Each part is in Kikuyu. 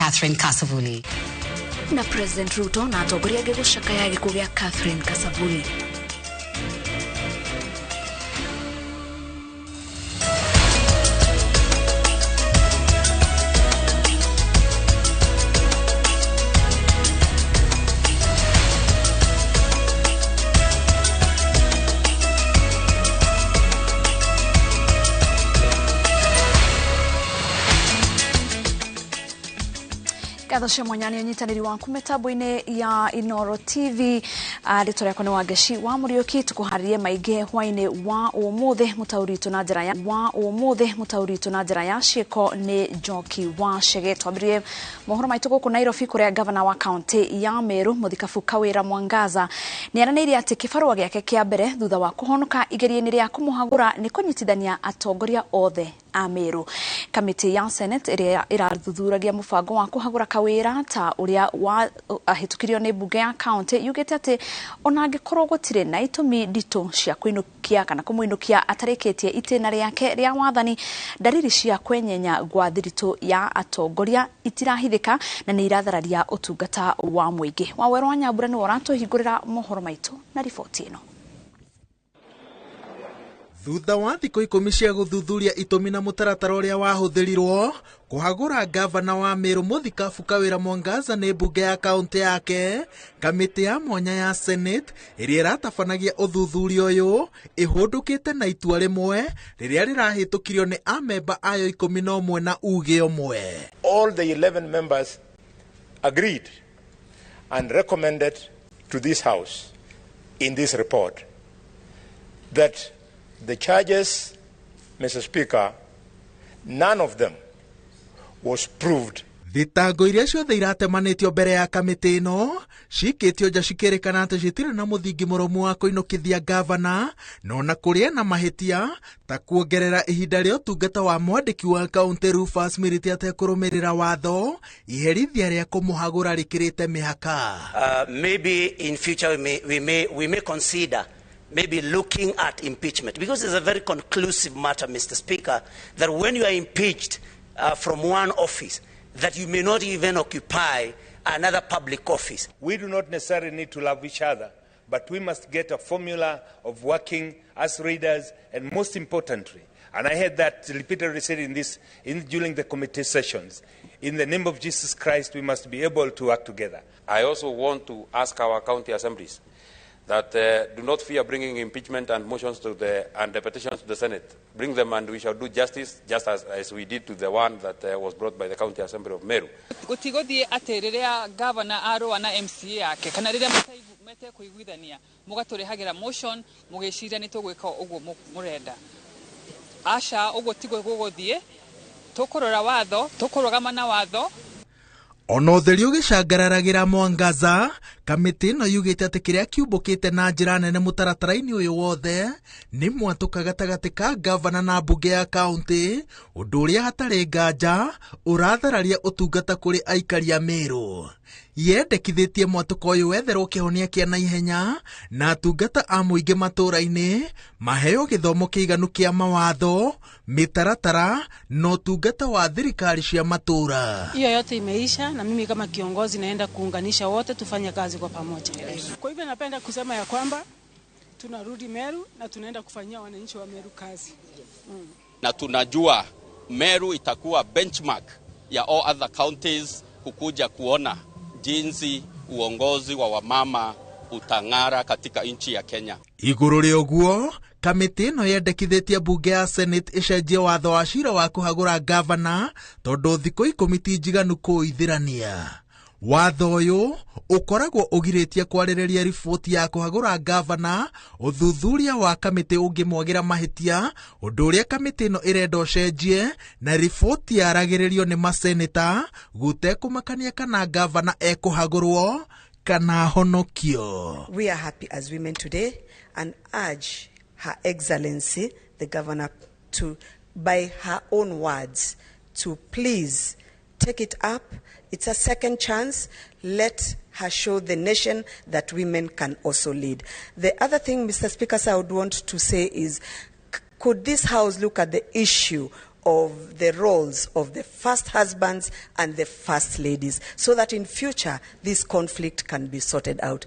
Catherine Kasavuli. Na President Ruto na atongoria angĩ gũcakaya gĩkuũ gĩa Catherine Kasavuli. Ngatho cia mwanya nĩ ũnyitanĩri waku mĩtambo-inĩ ya Inooro TV. Rĩtwa rĩakwa nĩ Wangeci wa Mũriũki. Tũkũharĩrie maingĩ hwaĩ-inĩ wa ũmũthĩ. Mũtaũri witũ na njĩra ya wa ũmũthĩ mũtaũri witũ na njĩra ya ciĩko nĩ Njoki wa Chege. Twambĩrĩrie mohoro maitũ gũkũ Nairobi, kũrĩa gavana wa kaunti ya Meru Mũthikabu Kawĩra Mwangaza nĩ aranĩirie atĩ kĩbarũa gĩake kĩa mbere thutha wa kũhonoka igeria-inĩ rĩa kũmũhagũra nĩ kũnyitithania atongoria othe a Meru. Kamĩtĩ ya Senate ĩrĩa ĩrathuthuragia mũbango wa kũhagũra Kawĩra ta ũrĩa wahĩtũkirio nĩ mbunge ya kaunti yugĩte atĩ ona angĩkorwo gũtirĩ na itũmi nditũ cia kũinũkia kana kũmũinũkia atarĩkĩtie itĩna rĩake rĩa wathani, ndariri cia kwenyenya gwa thiritũ ya atongoria itirahithĩka na nĩ irathararia ũtungata wa mũingĩ. Wawerũ wa Nyambura nĩwe ũratũhingũrĩra mohoro maitũ na riboti ĩno. Thutha wa thikũ 10 cia gũthuthuria itũmi na mũtaratara ũrĩa wahũthĩrirwo kũhagũra gavana wa Meru Mũthikabu Kawĩra Mwangaza nĩ mbunge ya kaunti yake, kamĩtĩ ya mwanya ya Senate ĩrĩa ĩratabanagia ũthuthuria ũyũ ĩhũndũkĩte na itua rĩmwe rĩrĩa rĩrahĩtũkirio nĩ amemba ayo 11 na uge ũmwe. All the 11 members agreed and recommended to this house in this report that the charges, Mr. Speaker, none of them was proved. Thitango iria ciothe iratemanĩtio mbere ya kamĩtĩ ĩno cikĩtio nja cikĩrĩkana atĩ citirĩ na mũthingi mũrũmu wa kũinũkithia gavana, no na kũrĩa na mahĩtia ta kuongerera ihinda rĩa ũtungata wa mwandĩki wa kaunti Rufus Miriti atekũrũmĩrĩra watho, iherithia rĩa kũmũhagũra rĩkĩrĩte mĩhaka. Maybe in future we may consider maybe looking at impeachment, because it's a very conclusive matter, Mr. Speaker, that when you are impeached from one office, that you may not even occupy another public office. We do not necessarily need to love each other, but we must get a formula of working as leaders, and most importantly, and I heard that repeatedly said during the committee sessions, in the name of Jesus Christ, we must be able to work together. I also want to ask our county assemblies that do not fear bringing impeachment and motions to the and the petitions to the Senate. Bring them and we shall do justice, just as we did to the one that was brought by the County Assembly of Meru. Gũtigũthiĩ atĩ rĩrĩa governor arũa na MCA yake kana rĩrĩa metekũiguithania mũgatũrehagĩra motion mũgĩciria nĩ tũgwĩka ũguo mũrenda. Aca, ũguo tiguo gũgũthiĩ, tũkũrora watho, tũkũrũgama na watho. Ona ũtheri ũgĩcangararagĩra Mwangaza, kamĩtĩ ĩno yugĩte atĩ kĩrĩa kĩumbũkĩte na njĩra nene mũtaratara-inĩ ũyũ wothe nĩ mwatũka gatagatĩ ka gavana na mbunge ya kaunti, ũndũ ũrĩa hatarĩ nganja ũrathararia ũtungata kũrĩ aikari a Meru. Yendekithĩtie mwatũka ũyũ wetherwo kĩhonia kĩa naihenya na atungata a mũingĩ matũũra-inĩ maheo gĩthomo kĩiganu kĩa mawatho, mĩtaratara na ũtungata wa thirikari cia matũũra. Hiyo yote imeisha na mimi kama kiongozi naenda kuunganisha wote tufanye kazi kwa pamoja. Kwa hivyo napenda kusema ya kwamba tunarudi Meru na tunaenda kufanyia wananchi wa Meru kazi. Na tunajua Meru itakuwa benchmark ya all other counties kukuja kuona jinsi uongozi wa wamama utang'ara katika nchi ya Kenya. Igũrũ rĩa ũguo, kamĩtĩ ĩno yendekithĩtie mbunge ya Senate ĩcenjie watho wa cira wa kũhagũra gavana tondũ thikũ 10 ti njiganu kũũithĩrania. Watho ũyũ ũkoragwo ũgirĩtie kwarĩrĩria riboti ya kũhagũra gavana, ũthuthuria wa kamĩtĩ ũngĩmwagĩra mahĩtia, ũndũ ũrĩa kamĩtĩ ĩno ĩrenda ũcenjie na riboti yaragĩrĩrio nĩ maseneta gũtekũmakania kana gavana ekũhagũrwo kana honokio. We are happy as women today and urge Her Excellency the Governor to, by her own words, to please take it up. It's a second chance. Let her show the nation that women can also lead. The other thing, Mr. Speaker, I would want to say is, could this house look at the issue of the roles of the first husbands and the first ladies, so that in future this conflict can be sorted out.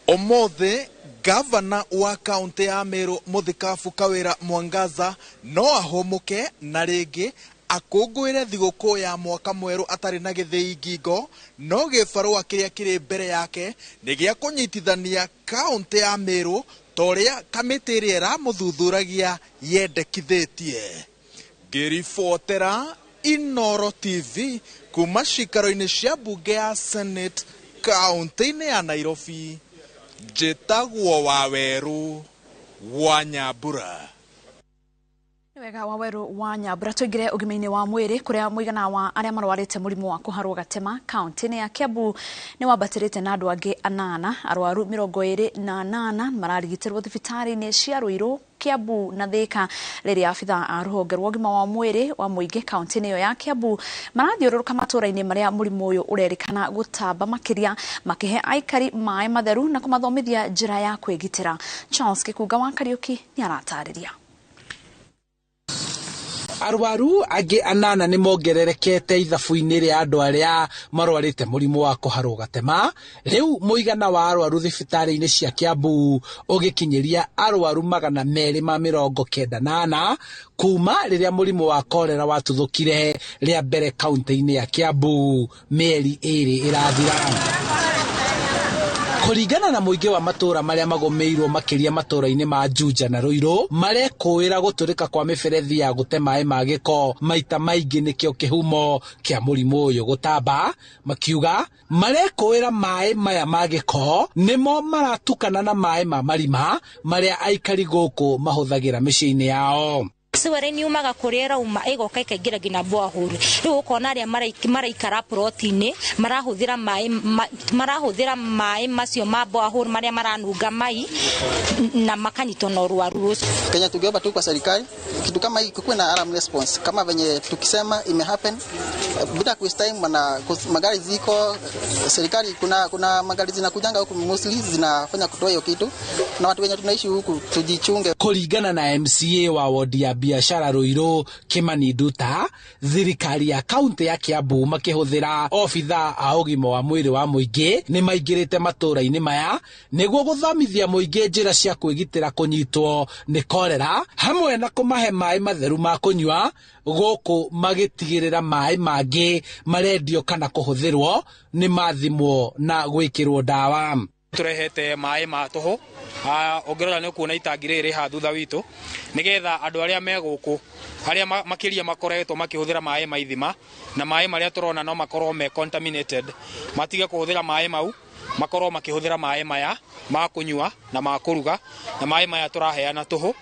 Ũmũthĩ gavana wa kaunti ya Meru Mũthikabu Kawĩra Mwangaza no ahũmũke na rĩngĩ akũngũĩre thigũkũ ya mwaka mwerũ atarĩ na gĩthĩi ngingo, no gĩbarũa kĩrĩa kĩrĩ mbere yake nĩ gĩa kũnyitithania kaunti ya Meru ta ũrĩa kamĩtĩ ĩrĩa ĩramũthuthuragia yendekithĩtie. Ngĩribotera Inooro TV kuma cikaro-inĩ cia mbunge ya Senate kaunti-inĩ ya Nairobi, njĩtagwo Wawerũ wa Nyambura. Wega Wawerũ wa Nyambura. Tũingĩre ũgima-inĩ wa mwĩrĩ kũrĩa mũigana wa arĩa marwarĩte mũrimũ wa kũharwo gatema kaunti-inĩ ya Kiambu nĩ wambatĩrĩte na andũ angĩ 8. Arwaru 28 mararigitĩrwo thibitarĩ-inĩ cia Ruiru, Kiambu na Thika rĩrĩa abithaa a rũhonge rwa ũgima wa mwĩrĩ wa mũingĩ kaunti-inĩ ĩyo ya Kiambu marathiũrũrũka matũũra-inĩ marĩa mũrimũ ũyũ ũrerĩkana gũtamba makĩria, makĩhe aikari maĩ matheru na kũmathomithia njĩra ya kwĩgitĩra. Charles Gĩkunga wa Kariũki nĩ aratarĩria. Arwaru angĩ 8 nĩ mongererekete ithabu-inĩ rĩa andũ arĩa marwarĩte mũrimũ wa kũharwo gatema. Rĩu mũigana wa arwaru thibitarĩ-inĩ cia Kiambu ũgĩkinyĩria arwaru 294 kuma rĩrĩa mũrimũ wa korera watuthũkire rĩa mbere kaunti-inĩ ya Kiambu mĩeri 2 ĩrathira. Kũringana na mũingĩ wa matũũra marĩa magũmĩirwo makĩria matũũra-inĩ ma Juja na Ruiru, marekũĩra gũtũrĩka kwa mĩberethi ya gũte maĩ ma gĩko maita maingĩ nĩkĩo kĩhumo kĩa mũrimũ ũyũ gũtamba. Makiuga marekũĩra maĩ maya ma gĩko nĩmo maratukana na maĩ ma marima marĩa aikari gũkũ mahũthagĩra mĩciĩ-inĩ yao. Sewerage nĩ yumaga kũrĩa ĩrauma ĩgoka ĩkaingĩra nginya borehole. Rĩu ũkona arĩa maraikara ploti-inĩ marahũthĩra maĩ macio ma borehole marĩa maranunga mai na makanyitwo na ũrwaru ũcio. Kenya tungeomba tu kwa serikali kitu kama hii kukuwe na alarm response, kama venye tukisema ime happen bila waste time, wana magari ziko serikali, kuna magari zinakujanga huku mostly zinafanya kutoa hiyo kitu, na watu wenye tunaishi huku tujichunge. Kũringana na MCA wa wodi ya biashara Ruiru Kimani Nduta, thirikari ya kaunti ya Kiambu makĩhũthĩra obitha a ũgima wa mwĩrĩ wa mũingĩ nĩ maingĩrĩte matũũra-inĩ maya nĩguo gũthomithia mũingĩ njĩra cia kwĩgitĩra kũnyitwo nĩ korera hamwe na kũmahe maĩ matheru ma kũnyua, gũkũ magĩtigĩrĩra maĩ mangĩ marendio kana kũhũthĩrwo nĩ mathimwo na gwĩkĩrwo ndawa. Tũrehete maĩ ma tũhũ, ũngĩrora nĩ ũkuona itangi rĩrĩ haha thutha witũ, nĩgetha andũ arĩa me gũkũ arĩa makĩria makoretwo makĩhũthĩra maĩ ma ithima na maĩ marĩa tũrona no makorwo me contaminated, matige kũhũthĩra maĩ mau, makorwo makĩhũthĩra maĩ maya ma kũnyua na ma kũruga, na maĩ maya tũraheana tũhũ.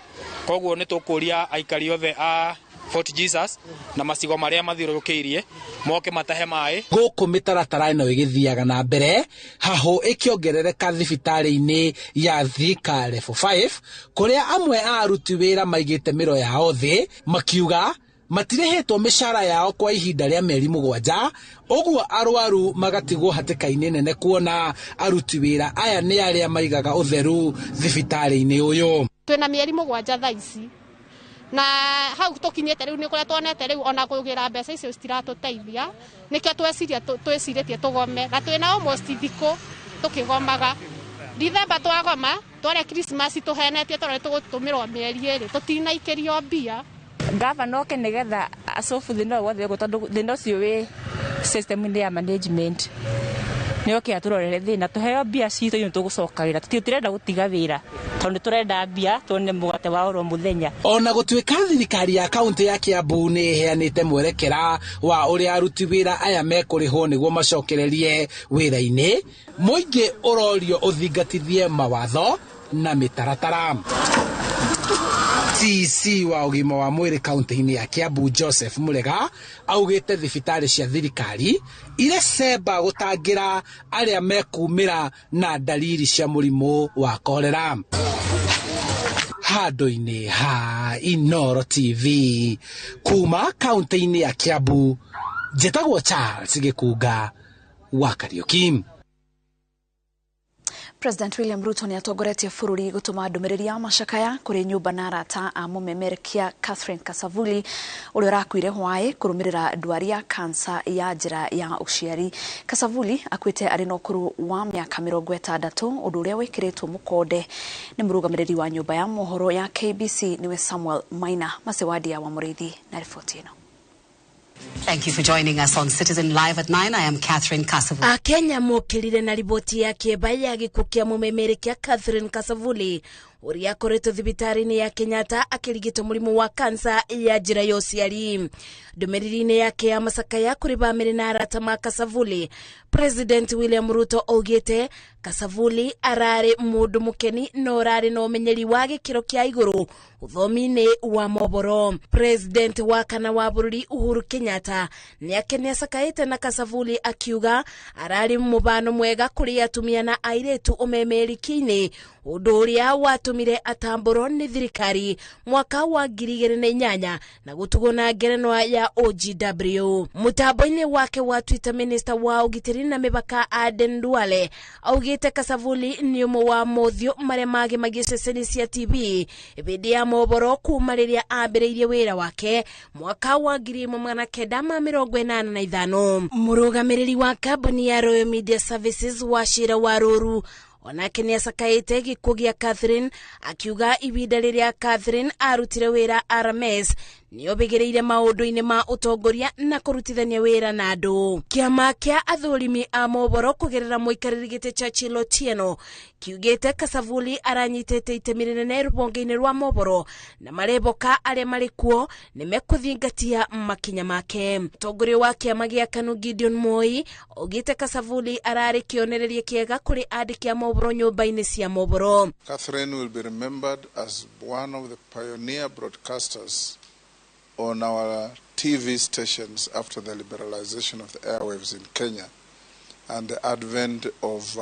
Koguo nĩ tũkũria aikari othe a Fort Jesus na macigo marĩa mathiũrũrũkĩirie moke matahe maĩ. Gũkũ mĩtaratara ĩno ĩgĩthiaga na mbere, hahũ ĩkĩongerereka thibitarĩ-inĩ ya Thika Level 5 kũrĩa amwe a aruti wĩra maigĩte mĩro yao thĩ makiuga matirĩhĩtwo mĩcara yao kwa ihinda rĩa mĩeri 7, ũguo arwaru magatigwo hatĩka-inĩ nene kuona aruti wĩra aya nĩ arĩa maigaga ũtheru thibitarĩ-inĩ ũyũ. Twĩna mĩeri 7 thaa ici na hau tũkinyĩte rĩu nĩ kũrĩa tuonete rĩu ona kũgĩra mbeca icio citiratũteithia, nĩkĩo twĩcirĩtie tũgome, na twĩna almost thikũ tũkĩgomaga. Dithemba twagoma twarĩa Christmas tũhenetie tondũ tũgũtũmĩrwo mĩeri 2 tũtinaikĩrio mbia. Gavana oke nĩgetha acobu thĩna wothe ũguo, tondũ thĩna ũcio wĩ system-inĩ ya management. Nĩ oke atũrorere thĩna, tũheo mbia citũ ithuĩ tũgũcoka wĩra, tũtirenda gũtiga wĩra tondũ tũrenda mbia tuone mũgate wa oro mũthenya. Ona gũtuĩka thirikari ya kaunti ya Kiambu nĩ ĩheanĩte mwerekera wa ũrĩa aruti wĩra aya mekũrĩhwo nĩguo macokererie wĩra-inĩ, mũingĩ ũrorio ũthingatithie mawatho na mĩtaratara. CC wa ũgima wa mwĩrĩ kaunti-inĩ ya Kiambu Joseph Murega augĩte thibitarĩ cia thirikari irĩ cemba gũtangĩra arĩa mekumĩra na dalili cia mũrimũ wa korera. Handũ-inĩ ha Inooro TV kuma kaunti-inĩ ya Kiambu, njĩtagwo Charles Gĩkunga wa Kariũki. President William Ruto nĩ atongoretie bũrũri gũtũma ndũmĩrĩri ya macakaya kũrĩ nyũmba na arata a mũmemerekia Catherine Kasavuli ũrĩa ũrakuire hwaĩ kũrũmĩrĩra ndwari ya kansa ya njĩra ya ũciari. Kasavuli akuĩte arĩ na ũkũrũ wa mĩaka 60, ũndũ ũrĩa wĩkĩrĩtwo mũkonde nĩ mũrũgamĩrĩri wa nyũmba ya mohoro ya KBC nĩwe Samuel Maina. Macewadia wa Mũrĩithi na riboti ĩno. Thank you for joining us on Citizen Live at 9. I am Catherine Kasavuli. Akenya mokĩrire na riboti ya kĩeba ya gĩkuũ kĩa mũmemerekia Catherine Kasavuli ũrĩa akoretwo thibitarĩ-inĩ ya Kenyatta akĩrigitwo mũrimũ wa kansa ya njĩra ya ũciari. Ndũmĩrĩri-inĩ yake ya macakaya kũrĩ bamĩrĩ na arata ma Kasavuli, President William Ruto augĩte Kasavuli ararĩ mũndũ mũkeni na ũrarĩ na ũmenyeri wa gĩkĩro kĩa igũrũ ũthomi-inĩ wa mohoro. President wa kana wa bũrũri Uhuru Kenyatta nĩake nĩacakaĩte na Kasavuli akiuga ararĩ mũbano mwega kũrĩ atumia na airĩtu ũmemeriki-inĩ, ũndũ ũrĩa watũmire atambũrwo nĩ thirikari mwaka wa 2008 na gũtugwo na ngerenwa ya OGW. Mũtambo-inĩ wake wa Twitter, Minister wa ũgitĩri na mĩbaka Aden Duale augĩte Kasavuli nĩ ũmwe wa mothiũ marĩa magemagia ceceni cia TV hĩndĩ ya mohoro kuma rĩrĩa ambĩrĩirie wĩra wake mwaka wa 1985. Mũrũgamĩrĩri wa kambuni ya Royal Media Services Wachira Waruru onake nĩ acakaĩte gĩkuũ gĩa Catherine akiuga ibinda rĩrĩa Catherine arutire wĩra RMS nĩobĩgĩrĩire maũndũ-inĩ ma ũtongoria na kũrutithania wĩra na andũ. Kĩama kĩa athũrimi a mohoro kũgerera mũikarĩri gĩtĩ Churchill Otieno kiugĩte Kasavuli aranyitĩte itemi rĩnene rũhonge-inĩ rwa mohoro na mareboka arĩa marĩ kuo nĩmekũthingatia makinya make. Mũtongoria wa kĩama gĩa KANU Gideon Moi augĩte Kasavuli ararĩ kĩonereria kĩega kũrĩ andĩki a mohoro nyũmba-inĩ cia mohoro. Catherine will be remembered as one of the pioneer broadcasters on our TV stations after the liberalization of the airwaves in Kenya and the advent of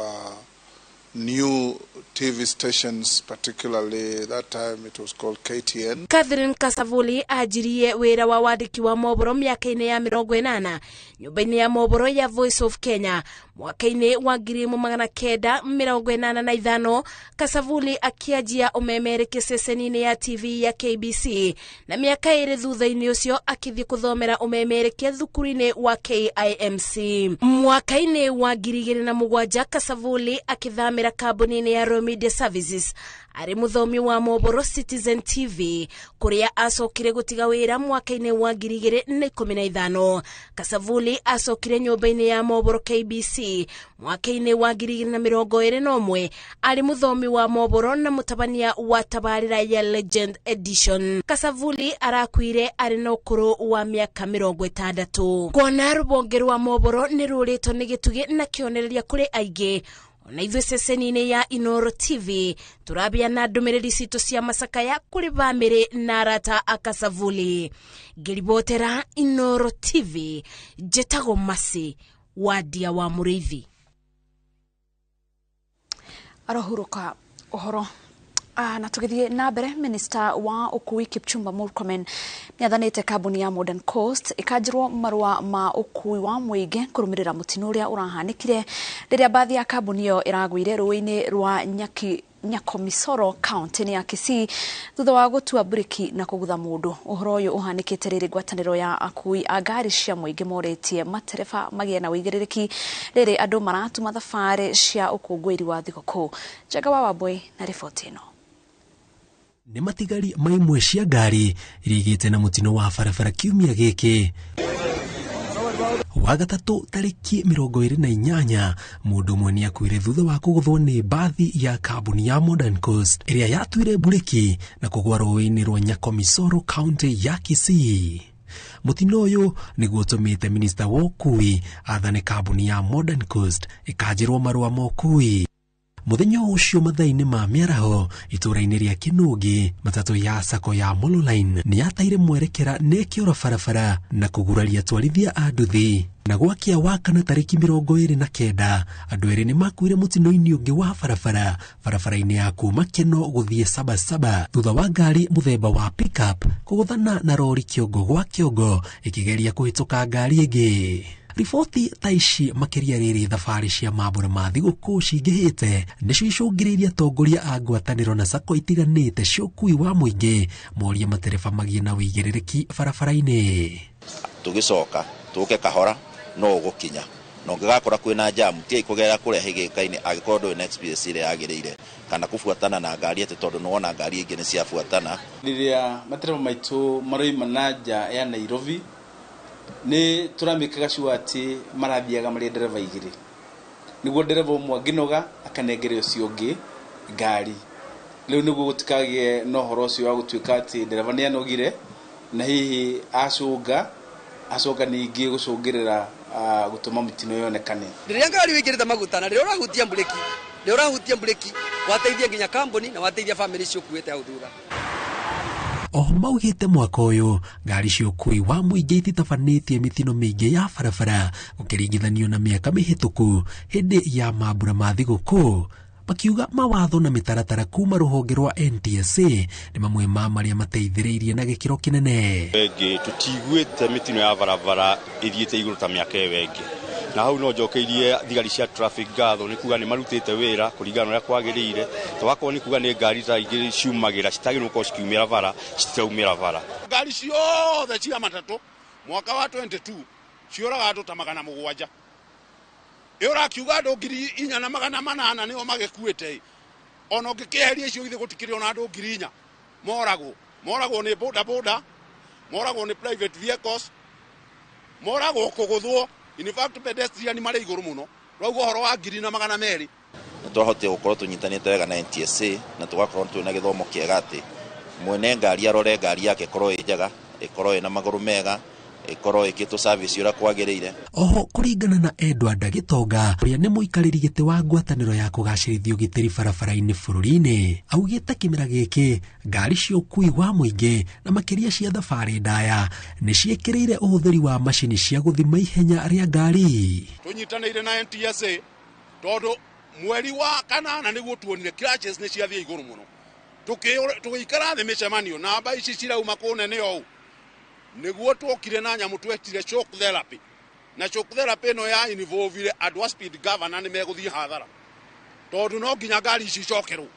new TV stations, particularly that time it was called KTN. Catherine Kasavuli anjirie wĩra wa wandĩki wa mohoro mĩaka-inĩ ya 80 nyũmba-inĩ ya mohoro ya Voice of Kenya. Mwaka-inĩ wa 1985 Kasavuli akĩanjia ũmemerekia ceceni-inĩ ya TV ya KBC na mĩaka 2 thutha-inĩ ũcio akĩthiĩ kũthomera ũmemerekia thukuru-inĩ wa KIMC. Mwaka-inĩ wa 2007 Kasavuli akĩthamĩra kambuni-inĩ ya Royal Media Services arĩ mũthomi wa mohoro Citizen TV kũrĩa acokire gũtiga wĩra mwaka-inĩ wa 2015. Kasavuli acokire nyũmba-inĩ ya mohoro KBC mwaka-inĩ wa 2021 arĩ mũthomi wa mohoro na mũtabania wa tabarĩra ya Legend Edition. Kasavuli arakuire arĩ na ũkũrũ wa mĩaka 60. Kuona rũhonge rwa mohoro nĩ rũrĩtwo nĩ gĩtugĩ na kĩonereria kũrĩ aingĩ, ona ithuĩ ceceni-inĩ ya Inooro TV tũrabia na ndũmĩrĩri citũ cia macakaya kũrĩ bamĩrĩ na arata a Kasavuli. Ngĩribotera Inooro TV, njĩtagwo Mercy Wadia wa Mũrĩithi. Arohuruka ũhoro. Na tũgĩthiĩ na mbere, Minister wa ũkui Kipchumba Murkomen nĩathanĩte kambuni ya Modern Coast ĩkanjĩrwo marũa ma ũkui wa mũingĩ kũrũmĩrĩra mũtino ũrĩa ũrahanĩkire rĩrĩa mbathi ya kambuni ĩyo ĩragũire rũĩ-inĩ rwa Nyakomisoro kaunti-inĩ ya Kisii thutha wa gũtua mburĩki na kũgutha mũndũ. Ũhoro ũyũ ũhanĩkĩte rĩrĩ ngwatanĩro ya akui a ngari cia mũingĩ morĩtie matereba magĩe na ũigĩrĩrĩki rĩrĩ andũ maratuma thabarĩ cia ũkũngũĩri wa thigũkũ. Njenga wa Wambui na riboti ĩno. Nĩ matigari ma imwe cia ngari iria igĩte na mũtino wa barabara kiumia gĩkĩ. Wagatatũ tarĩki 28 mũndũ ũmwe nĩakuire thutha wa kũgũthwo nĩ mbathi ya kambuni ya Modern Coast ĩrĩa yatuire mburĩki na kũgwa rũĩ-inĩ rwa Nyakomisoro kaunti ya Kisii. Mũtino ũyũ nĩguo ũtũmĩte minista wa ũkui athane kambuni ya Modern Coast ĩkanjĩrwo marũa ma ũkui. Mũthenya ũcio mathaa-inĩ ma mĩaraho itũũra-inĩ rĩa Kĩnũngĩ, matatũ ya sako ya Mololine nĩyataire mwerekera na ĩkĩũra barabara na kũguraria atwarithia a nduthi. Na gwakia wakana tarĩki 29 andũ erĩ nĩmakuire mũtino-inĩ ũngĩ wa barabara barabara-inĩ ya kuma Keno gũthiĩ Sabasaba thutha wa ngari mũthemba wa pickup kũgũthana na rori kĩongo gwa kĩongo ĩkĩgeria kũhĩtũka ngari ĩngĩ. Riboti ta ici makĩria rĩrĩ thabarĩ cia mambũra ma thigũkũ cingĩhĩte nĩcio icũngĩrĩirie atongoria a ngwatanĩro na sacco itiganĩte cia ũkui wa mũingĩ morie matereba magĩe na ũigĩrĩrĩki barabara-inĩ. Tũgĩcoka tũke kahora no ũgũkinya na ũngĩgakora kwĩna jamu tiai kũgerera kũrĩa hĩgĩka-inĩ angĩkorwo ndũrĩ na experience ĩrĩa yagĩrĩire kana kũbuatana na ngari atĩ tondũ nĩwona ngari ingĩ nĩ ciabuatana. Rĩrĩa matereba maitũ maroima na nja ya Nairobi nĩ tũramĩkaga sure atĩ marathiaga marĩ ndereba igĩrĩ nĩguo ndereba ũmwe angĩnoga akanengere ũcio ũngĩ ngari. Rĩu nĩguo gũtikagĩe na ũhoro ũcio wa gũtuĩka atĩ ndereba nĩ anogire na hihi acũnga acoka ningĩ gũcũngĩrĩra gũtũma mĩtino yonekane. Rĩrĩa ngari wĩkĩrĩte maguta na rĩrĩa ũrahutia mburĩki, rĩrĩa ũrahutia mburĩki wateithia nginya kambuni na wateithia famĩlĩ icio ũkuĩte hau thutha. Oho maugĩte mwaka ũyũ ngari cia ũkui wa mũingĩ ititabanĩtie mĩtino mĩingĩ ya barabara gũkĩringithanio na mĩaka mĩhĩtũku hĩndĩ ya mambura ma thigũkũ, makiuga mawatho na mĩtaratara kuma rũhonge rwa NTSA nĩ mamwe ma marĩa mateithĩrĩirie na gĩkĩro kĩnene. Ĩngĩ tũtiguĩte mĩtino ya barabara ĩthiĩte igũrũ ta mĩaka ĩyo ĩngĩ, na hau no njokeirie thigari cia traffic ngatho nĩ kuga nĩ marutĩte wĩra kũringana na ũrĩa kwagĩrĩire, to wakorwo nĩ kuga nĩ ngari ta igĩrĩ ciumagĩra citagĩrĩirwo gũkorwo cikiumĩra bara citiraumĩra bara. Ngari ciothe cia matatũ mwaka wa 22 ciũraga andũ ta 700. Ĩũrakiuga andũ 4,800 nĩo magĩkuĩte, ona ũngĩkĩeheria icio ithe gũtikĩrĩ ona andũ 4,000 moragwo. Moragwo nĩ boda boda, moragwo nĩ private vehicles, moragwo kũgũthwo. In fact pedestrian marĩ igũrũ mũno, rauga ũhoro wa 1,200. Nĩ twahotire gũkorwo tũnyitanĩte wega na NTSA na tũgakorwo twĩna gĩthomo kĩega atĩ mwene ngari arore ngari yake ĩkorwo ĩ njega, ĩkorwo ĩna magũrũ mega, ĩkorwo ĩkĩtwo service ũrĩa kwagĩrĩire. Oho kũringana na Edward Gĩtonga ũrĩa nĩ mũikarĩri gĩtĩ wa ngwatanĩro ya kũgacĩrithia ũgitĩri barabara-inĩ bũrũri-inĩ, augĩte kĩmera gĩkĩ ngari cia ũkui wa mũingĩ na makĩria cia thabarĩ ndaya nĩ ciĩkĩrĩire ũhũthĩri wa macini cia gũthima ihenya rĩa ngari. Tũnyitanĩire na NTSA tondũ mweri wa kanana nĩguo tuonire crashes nĩ ciathiĩ igũrũ mũno, tũgĩikara thĩ mĩcemanio namba ici cirauma kũnene ũũ nĩguo tuokire na nyamũ twetire shock therapy, na shock therapy ĩno ya involve andũ a speed governor nĩ megũthiĩ hathara tondũ no nginya ngari ici icokerwo,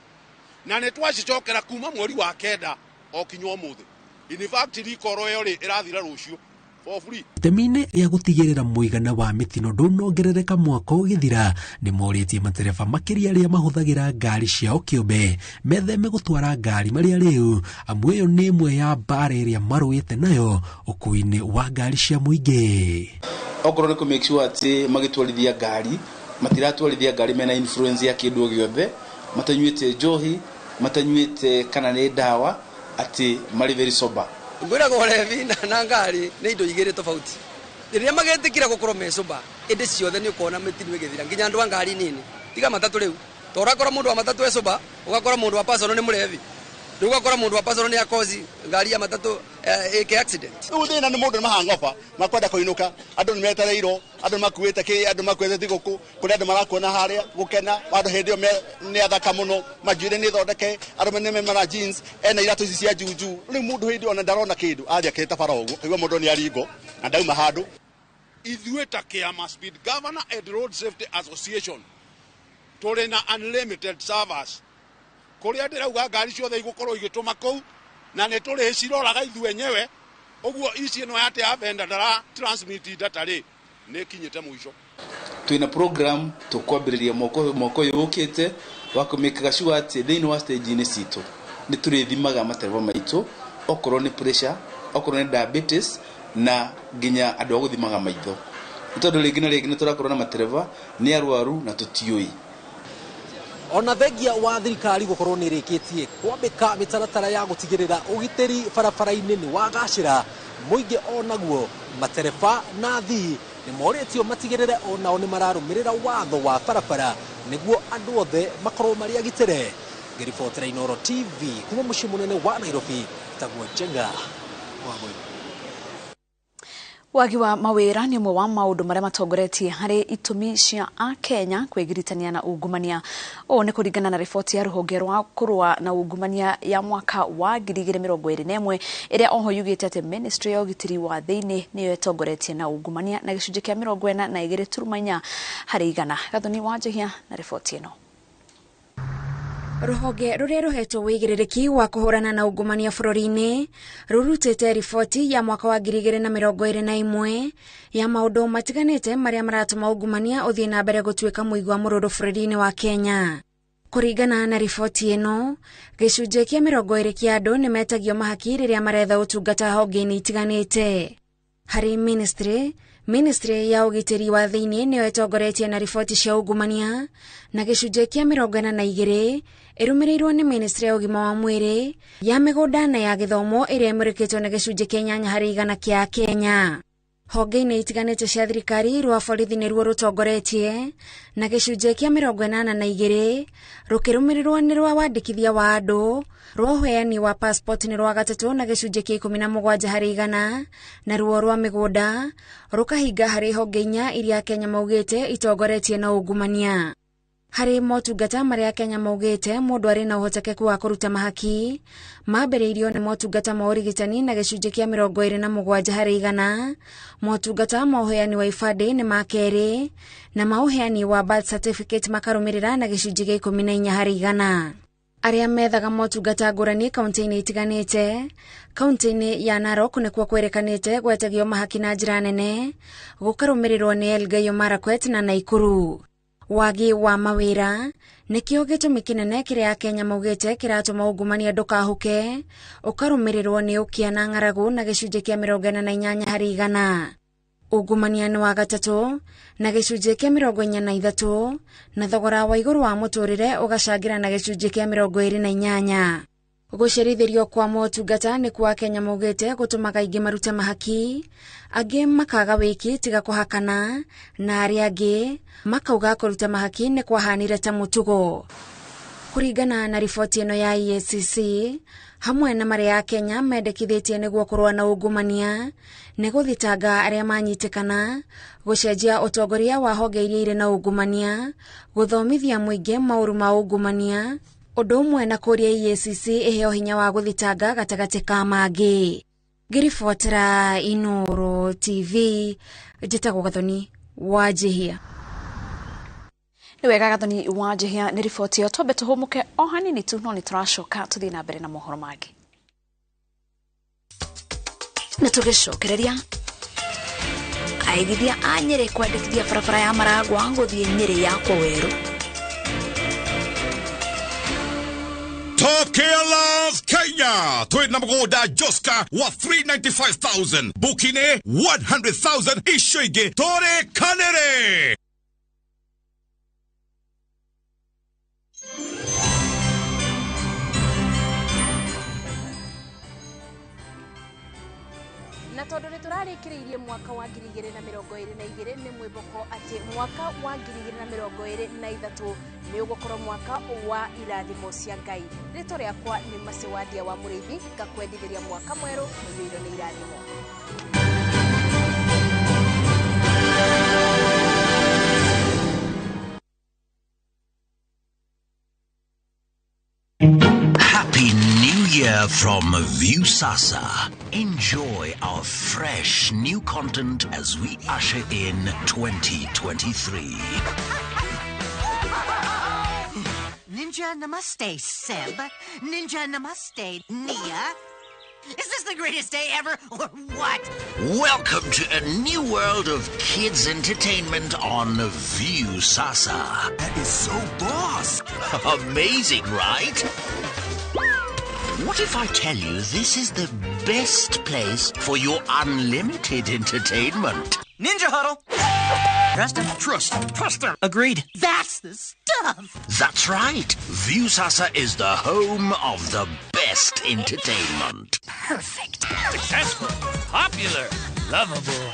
na nĩ twacicokera kuma mweri wa 9 o kinya ũmũthĩ. In fact recall ĩyo rĩ ĩrathira rũciũ for free. Itemi-inĩ rĩa gũtigĩrĩra mũigana wa mĩtino ndũnongerereka mwaka ũgĩthira, nĩ morĩtie matereba makĩria arĩa mahũthagĩra ngari ciao kĩũmbe metheme gũtwara ngari marĩ arĩu, amu ĩyo nĩ ĩmwe ya mbara ĩrĩa marũĩte nayo ũkui-inĩ wa ngari cia mũingĩ. Okorwo nĩ kũ make sure atĩ magĩtwarithia ngari matiratwarithia ngari mena influence ya kĩndũ o gĩothe, matanyuĩte njohi, matanyuĩte kana nĩ ndawa, atĩ marĩ very sober. Ngwĩraga ũrebi na ngari nĩ indo igĩrĩ tofauti. Rĩrĩa magetĩkĩra gũkorwo me sober, ĩndĩ ciothe nĩ ũkona mĩtino ĩgĩthira nginya andũ a ngari nini. Tiga matatũ rĩu, to ũrakora mũndũ wa matatũ e sober, ũgakora mũndũ wa personal nĩ mũrebi. Rĩu ũgakora mũndũ wa personal nĩ akozi ngari ya matatũ ĩke accident. Rĩu thĩna nĩ mũndũ nĩ mahangoba makwenda kũinũka, andũ nĩ metereirwo, andũ makuĩte kĩ, andũ makuĩte thigũkũ, kũrĩ andũ marakuona harĩa gũkena, andũ hĩndĩ ĩyo nĩ athaka mũno, manjuĩrĩ nĩ thondeke, arũme nĩ mena jeans, ena iratũ ici cia juju. Rĩu mũndũ hĩndĩ ona ndarona kĩndũ, athiĩ akĩte bara ũguo, kaigua mũndũ nĩ aringwo na ndauma handũ. Ithuĩ ta kĩama Speed Governor and Road Safety Association tũrĩ na unlimited servers kũrĩa ndĩrauga ngari ciothe igũkorwo igĩtũma kũu, na nĩ tũrĩciroraga ithuĩ enyewe. Ũguo ici ĩno ya atĩ ya vendor ndara transmit data rĩ nĩ ĩkinyĩte mũico. Twĩna program tũkwambĩrĩria mwaka ũyũ ũkĩte wa kũmĩkaga sure atĩ thĩinĩ wa stage-inĩ citũ nĩ tũrĩthimaga matereba maitũ, okorwo nĩ pressure, okorwo nĩ diabetes, na nginya andũ a gũthimaga maitho, nĩ tondũ rĩngĩ na rĩngĩ nĩ tũrakorwo na matereba nĩ arwaru na tũtiũĩ. Ona thengia wa thirikari gũkorwo nĩ ĩrĩkĩtie kwambĩka mĩtaratara ya gũtigĩrĩra ũgitĩri barabara-inĩ nĩ wagacĩra, mũingĩ onaguo matereba na athii nĩ morĩtio matigĩrĩre onao nĩ mararũmĩrĩra watho wa barabara nĩguo andũ othe makorwo marĩ agitĩre. Ngĩribotera Inooro TV kuma mũciĩ mũnene wa Nairobi, tagwo Njenga wa Mũingĩ. Wagi wa mawĩra nĩ ũmwe wa maũndũ marĩa matongoretie harĩ itũmi cia akenya kwĩgiritania na ungumania. Ũũ nĩ kũringana na riboti ya rũhonge rwa kũrũa na ungumania ya mwaka wa 2021 ĩrĩa oho yugĩte atĩ ministry ya ũgitĩri wa thĩinĩ nĩyo ĩtongoretie na ungumania na gĩcunjĩ kĩa 42.4 harĩ igana. Gathoni Wanjihia na riboti ĩno. Rũhonge rũrĩa rũhetwo wĩigĩrĩrĩki wa kũhũrana na ungumania bũrũri-inĩ rũrutĩte riboti ya mwaka wa 2021 ya maũndũ matiganĩte marĩa maratũma ungumania ũthiĩ na mbere gũtuĩka mũigua mũrũrũ bũrũri-inĩ wa Kenya. Kũringana na riboti ĩno, gĩcunjĩ kĩa 20 kĩa andũ nĩmetagio mahaki rĩrĩa maretha ũtungata honge-inĩ itiganĩte. Harĩ ministry ya ũgitĩri wa thĩinĩ nĩyo ĩtongoretie na riboti cia ungumania na gĩcunjĩ kĩa 42 ĩrũmĩrĩirwo nĩ ministry ya ũgima wa mwĩrĩ, ya mĩgũnda na ya gĩthomo ĩrĩa ĩmũrĩkĩtwo na gĩcunjĩ kĩa 8 harĩ igana kĩa Kenya. Honge-inĩ itiganĩte cia thirikari rwa borithi nĩruo rũtongoretie na gĩcunjĩ kĩa 82 rũkĩrũmĩrĩrwo nĩ rwa wandĩkithia wa andũ, rwa ũheani wa passport nĩ rwa gatatũ na gĩcunjĩ kĩa 17 harĩ igana, na ruo rwa mĩgũnda rũkahinga harĩ honge inya iria Kenya maugĩte itongoretie na ungumania. Harĩ motungata marĩa Kenya maugĩte mũndũ arĩ na ũhotekeku wa kũruta mahaki mambĩrĩirio nĩ motungata ma ũrigitani na gĩcunjĩ kĩa 27 harĩ igana, motungata ma ũheani wa ibandĩ nĩ ma kerĩ na ma ũheani wa birth certificate makarũmĩrĩra na gĩcunjĩ kĩa 14 harĩ igana. Arĩa methaga motungata ngũrani kaunti-inĩ itiganĩte, kaunti-inĩ ya Narok nĩkuo kwĩrĩkanĩte gwetagio mahaki na njĩra nene, gũkarũmĩrĩrwo nĩ Elgeyo Marakwet na Naikuru. Wagi wa mawĩra nĩkĩo gĩtũmi kĩnene kĩrĩa Kenya maugĩte kĩratũma ungumania ndũkahuke, ũkarũmĩrĩrwo nĩ ũkĩa na ng'aragu na gĩcunjĩ kĩa 48 harĩ igana. Ungumania nĩ wa gatatũ na gĩcunjĩ kĩa 43 na thogora wa igũrũ wa mũtũrĩre ũgacangĩra na gĩcunjĩ kĩa 28. Gũcerithĩrio kwa motungata nĩ kwa Kenya maugĩte gũtũmaga aingĩ marute mahaki, angĩ makaga wĩki tiga kũhakana, na arĩa angĩ makauga kũruta mahaki nĩ kwahanire ta mũtugo. Kũringana na riboti ĩno ya EACC, hamwe na marĩa Kenya mendekithĩtie nĩguo kũrũa na ungumania nĩ gũthitanga arĩa manyitĩkana, gũcenjia ũtongoria wa honge iria irĩ na ungumania, gũthomithia mũingĩ maũru ma ungumania, ũndũ ũmwe na kũria EACC ĩheo hinya wa gũthitanga gatagatĩ ka mangĩ. Ngĩribotera Inooro TV, njĩtagwo Gathoni Wanjihia. Nĩ wega Gathoni Wanjihia nĩ riboti ĩyo. Twambe tũhũmũke o hanini tu no nĩ tũracoka tũthiĩ na mbere na mohoro mangĩ. Na tũgĩcokereria aigithia a Nyĩrĩ kwandĩkithia barabara ya Maragwa gũthiĩ Nyĩrĩ ya Kũwerũ. Top Care Love Kenya. Twina mugunda Joska wa 395,000. Bukine 100,000 ishoige tore kanere. Na tondu ni turarikiriirie mwaka wa 2022 ni mwiboko ati mwaka wa 2023 ni ugukorwo mwaka wa irathimo cia Ngai. Rĩtwa rĩakwa nĩ Macewadia wa Mũrĩithi, ngakwendithĩria mwaka mwerũ mũiyũirwo nĩ irathimo. Happy New Year from Viusasa. Enjoy our fresh new content as we usher in 2023. Ninja Namaste, Seb. Ninja Namaste, Nia. Is this the greatest day ever, or what? Welcome to a new world of kids entertainment on Viusasa. That is so boss. Amazing, right? What if I tell you this is the best place for your unlimited entertainment? Ninja huddle. Trust him. Trust him. Trust him. Agreed. That's the stuff. That's right. Viusasa is the home of the best entertainment. Perfect. Successful. Popular. Lovable.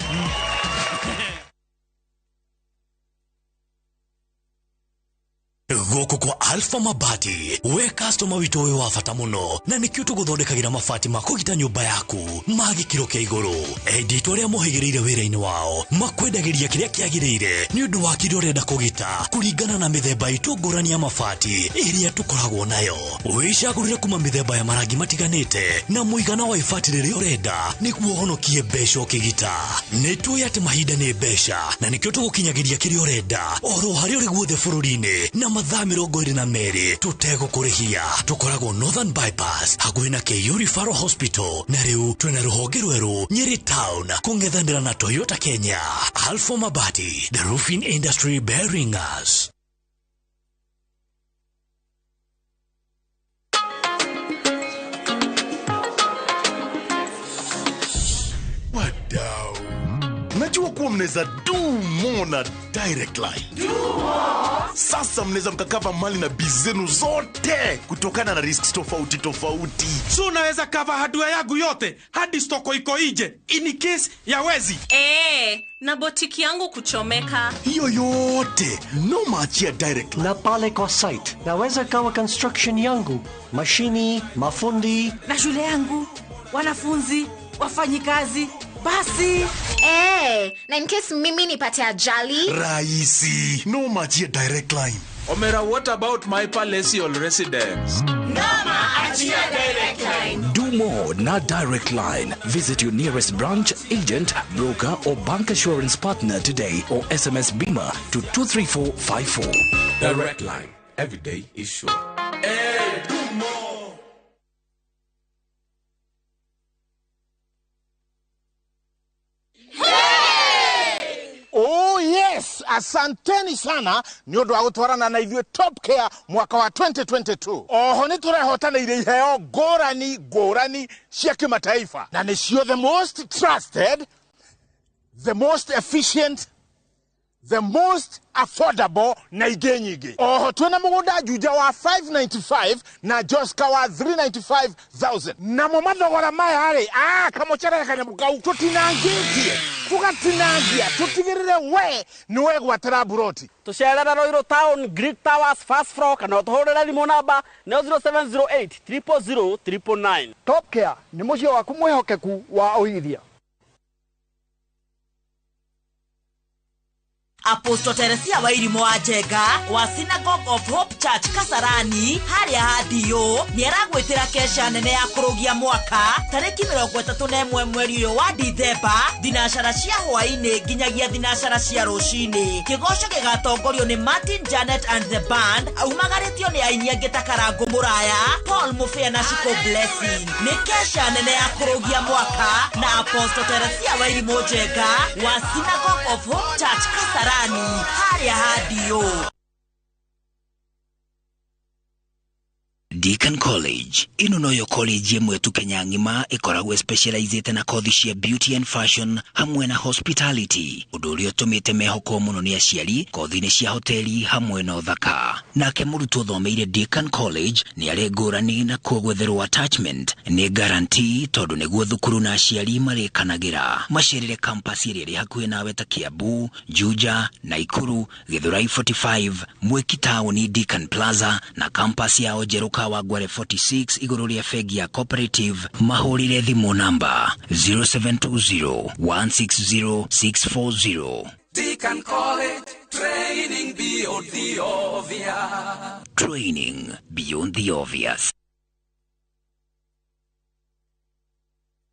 Gũkũ kwa Alpha Mabati, we customer witũ wĩ wa bata mũno, na nĩkĩo tũgũthondekagĩra mabati ma kũgita nyũmba yaku ma gĩkĩro kĩa igũrũ. Endia aitũ arĩa mohĩgĩrĩire wĩra-inĩ wao makwendagĩria kĩrĩa kĩagĩrĩire nĩ ũndũ wa kĩrĩa ũrenda kũgita kũringana na mĩthemba itũ ngũrani ya mabati ĩrĩa tũkoragwo nayo. Wĩcagũrĩre kuma mĩthemba ya marangi matiganĩte na mũigana wa ibati rĩrĩa ũrenda nĩguo ũhonokie mbeca ũkĩgita. Nĩ tũĩ atĩ mahinda nĩ mbeca na nĩkĩo tũgũkinyagĩria kĩrĩa ũrenda oro harĩa ũrĩ guothe bũrũri-inĩ na mathaa 22 tũtegũkũrĩhia. Tũkoragwo Northern Bypass hakuhĩ na KU Referral Hospital, na rĩu twĩna rũhonge rwerũ Nyeri Town kũng'ethanĩra na Toyota Kenya. Alpha Mabati, the roofing industry bearing us. Wadau, najua kuwa mnaweza do more na Direct Line. Do more. Sasa mnaweza mkakava mali na biz zenu zote kutokana na risks tofauti tofauti. So unaweza cover hardware yangu yote hadi stoko iko ije in case ya wezi. Na botiki yangu kuchomeka. Hiyo yote no maachia Direct Line. Na pale kwa site naweza kawa construction yangu, mashini, mafundi na shule yangu, wanafunzi, wafanyikazi. Basi. Na in case mimi nipate ajali. Rahisi. No majia Direct Line. Omera, what about my palatial residence? Noma achia Direct Line. Do more na Direct Line. Visit your nearest branch, agent, broker or bank assurance partner today or SMS BIMA to 23454. Direct Line. Every day is sure. Hey, do more. Oh yes, asanteni sana nĩ ũndũ wa gũtwarana na ithuĩ Top Care mwaka wa 2022. Oho nĩ tũrehotanĩire iheo ngũrani ngũrani cia kĩmataifa, na nĩcio the most trusted, the most efficient, the most affordable na ingĩ nyingĩ. Oho twĩna mũgũnda Juja wa 595 na Joska wa 395,000. Namo mathogora maya rĩ, kamũcere kanyamũ kau tũtinangĩtie, tũgatinangia, tũtigĩrĩre we nĩ wegwatĩra mburoti. Tũcerere Ruiru Town, Greek Towers, first floor, kana ũtũhũrĩre thimũ namba nĩyo 0708 000 999. Top Care nĩ mũciĩ waku mwĩhokeku wa ũigithia. Apostle Teresia Wairimu wa Njenga wa Synagogue of Hope Church Kasarani haria hadio nĩaragwĩtĩra kesha nene ya kũrũgia mwaka tarĩki 31 mweri ũyũ wa Dithemba thinacara cia hwaĩ-inĩ nginyagia thinacara cia rũcinĩ. Kĩgoco gĩgatongorio nĩ Martin Janet and the band aumagarĩtio nĩ aini angĩ ta Karangũ Mũraya, Paul Mufea na Shiko Blessing. Nĩ kesha nene ya kũrũgia mwaka na Apostle Teresia Wairimu Njenga wa Synagogue of Hope Church Kasarani haria hadio. Deacon College ino noyo college ĩmwe tu Kenya ng'ima ĩkoragwo specializĩte na kothi cia beauty and fashion hamwe na hospitality, ũndũ ũrĩa ũtũmĩte mehokwo mũno nĩ aciari kothi-inĩ cia hoteli hamwe na ũthaka. Nake mũrutwo ũthomeire Deacon College nĩ arĩ ngũrani na kuo gwetherwo attachment nĩ guarantee tondũ nĩguo thukuru na aciari marĩkanagĩra. Macerere campus ĩrĩa ĩrĩ hakuhĩ nawe ta Kiambu, Juja, Naikuru, Githurai 45, Mwiki Town, Deacon Plaza na campus yao njerũ Kawangware 46 igũrũ rĩa bengi ya Cooperative. Mahũrĩre thimũ namba 0720 160 640. Deacon College, training beyond the obvious. Training beyond the obvious.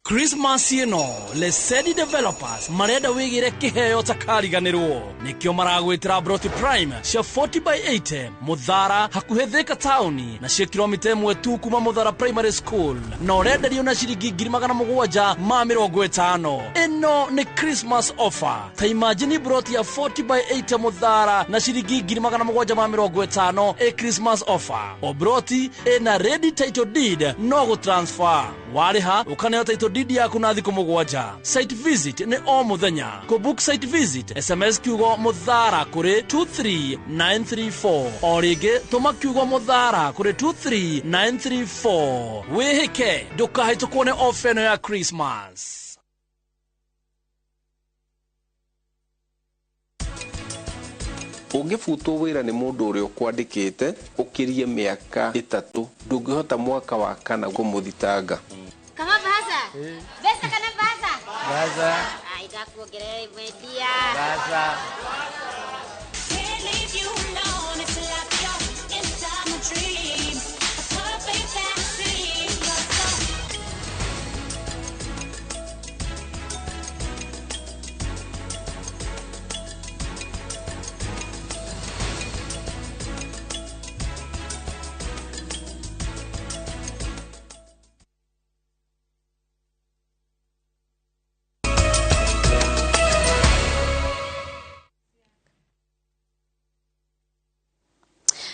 Christmas ĩno Lesedi Developers marenda wĩgĩre kĩheo takariganĩrwo nĩkĩo maragwĩtĩra Broti Prime cia 40 by 80 Muthara hakuhĩ Thika taũni na cia kilomita 1 tu kuma Muthara Primary School na ũrenderio na ciringi 750. Ĩno nĩ Christmas offer. Ta imagine broti ya 40 by 80 Muthara na ciringi 750 ĩ Christmas offer. O broti ĩna ready title deed no gũ transfer warĩha ũkaneo title deed yaku na thikũ 7. Site visit nĩ o mũthenya. Kũ book site visit SMS kiugo Muthara kũrĩ 23934. O rĩngĩ tũma kiugo Muthara kũrĩ 23934. Wĩhĩke ndũkahĩtũkwo nĩ ofa ĩno ya Christmas. Ũngĩbutwo wĩra nĩ mũndũ ũrĩa ũkwandĩkĩte ũkĩrie mĩaka 3 ndũngĩhota mwaka wa kana kũmũthitanga. Kama baza. Besa kana baza. Baza. Ai ndakuongerera mwendia. Baza.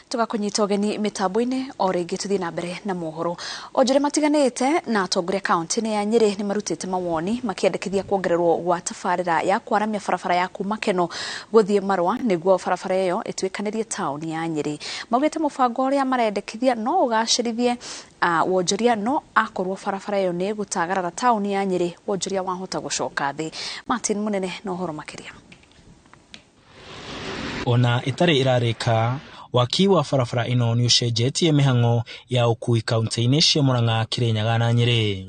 Tugakunyita ũgeni mĩtambo-inĩ o rĩngĩ tũthiĩ na mbere na mohoro. Onjoria matiganĩte na atongoria kaunti-inĩ ya Nyĩrĩ nĩ marutĩte mawoni makĩendekithia kuongererwo gwa tabarĩra ya kwaramia barabara ya kuma Keno gũthiĩ Marũa nĩguo barabara ĩyo ĩtuĩkanĩrie taũni ya Nyĩrĩ. Maugĩte mũbango ũrĩa marendekithia no ũgacĩrithie wonjoria no akorwo barabara ĩyo nĩ ĩgũtagarara taũni ya Nyĩrĩ wonjoria wahota gũcoka thĩ. Martin Munene na ũhoro makĩria. Ona ĩtarĩ ĩrarĩka waki wa barabara ĩno nĩ ũcenjetie mĩhang'o ya ũkui kaunti-inĩ cia Murang'a, Kirinyaga na Nyĩrĩ,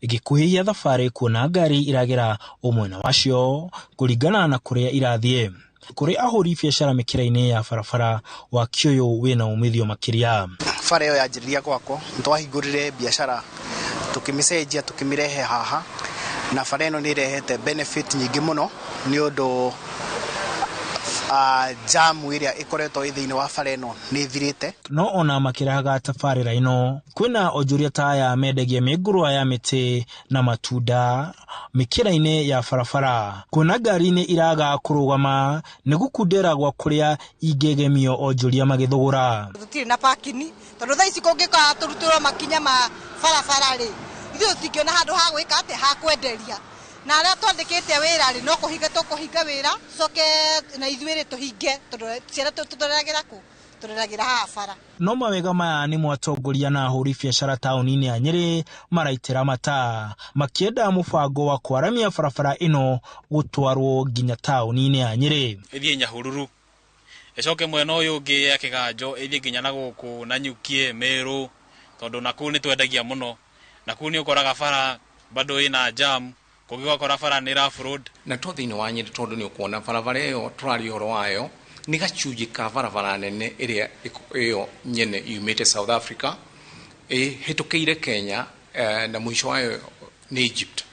ĩgĩkuhĩhia thabarĩ kuona ngari iragera ũmwena wacio kũringana na kũrĩa irathiĩ. Kũrĩ ahũri biacara mĩkĩra-inĩ ya barabara, waki ũyũ wĩna umithio makĩria. Bara ĩyo yanjĩrĩria gwakwo nĩtwahingũrire biacara tũkĩmĩcenjia tũkĩmĩrehe haha, na bara ĩno nĩ ĩrehete benefit nyingĩ mũno nĩ ũndũ jamu ĩrĩa ĩkoretwo ĩ thĩinĩ wa bara ĩno nĩ ĩthirĩte. No ona makĩrahaga tabarĩra ĩno kwĩna onjoria ta aya mendagia mĩngũrwa ya mĩtĩ na matunda mĩkĩra-inĩ ya barabara, kuona ngari nĩ iraga kũrũgama nĩ gũkundera gwa kũrĩa ingĩgemio onjoria magĩthũgũra. Tũtirĩ na parking tondũ thaa ici kũngĩkorwo tũrutĩrwo makinya ma barabara rĩ, ithuĩ tũtingĩona handũ ha gwĩka atĩ ha kwenderia, na arĩa twandĩkĩte wĩra rĩ no kũhinga tũkũhinga wĩra coke na ithuĩ rĩ tũhinge tondũ ciana tũreragĩra kũ tũreragĩra haha bara. No mawega maya nĩ mwatongoria na ahũri biacara taũni-inĩ ya Nyĩrĩ maraitĩra mata makĩenda mũbango wa kwaramia barabara ĩno gũtwarwo nginya taũni-inĩ ya Nyĩrĩ. Ĩthiĩ Nyahururu ĩcoke mwena ũyũ ũngĩ ya Kĩganjo ĩthiĩ nginya na gũkũ Nanyukie Meru, tondũ nakũu nĩ twendagia mũno, nakũu nĩ ũkoraga bara bado ĩna jam, kũngĩ ũgakora bara nĩ rough road. Na to thĩinĩ wa Nyĩrĩ tondũ nĩ ũkuona barabara ĩyo tũraria ũhoro wayo nĩ gacunjĩ ka barabara nene ĩrĩa ĩyo nyene yumĩte South Africa ĩhĩtũkĩire Kenya na mũico wayo nĩ Egypt.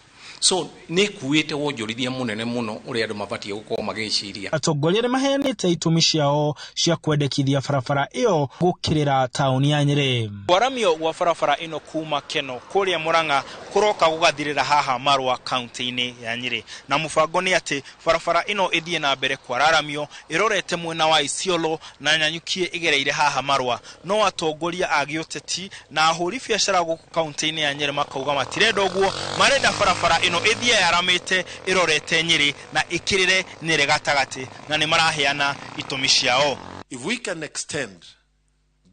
So nĩ ĩkuĩte wonjorithia mũnene mũno ũrĩa andũ mabatiĩ gũkorwo magĩciria. Atongoria nĩ maheanĩte itũmi ciao cia kwendekithia barabara ĩyo gũkĩrĩra taũni ya Nyĩrĩ. Kwaramio gwa barabara ĩno kuma Keno kũrĩa Murang'a kũroka gũgathirĩra haha Marũa kaunti-inĩ ya Nyĩrĩ, na mũbango nĩ atĩ barabara ĩno ĩthiĩ na mbere kwararamio ĩrorete mwena wa Isiolo na Nanyukie ĩgereire haha Marũa. No atongoria a gĩũteti na ahũri biacara gũkũ kaunti-inĩ ya Nyĩrĩ makauga matirenda ũguo, marenda barabara ĩno ĩthiĩ yaramĩte ĩrorete Nyĩrĩ na ĩkĩrĩre Nyĩrĩ gatagatĩ, na nĩ maraheana itũmi ciao. If we can extend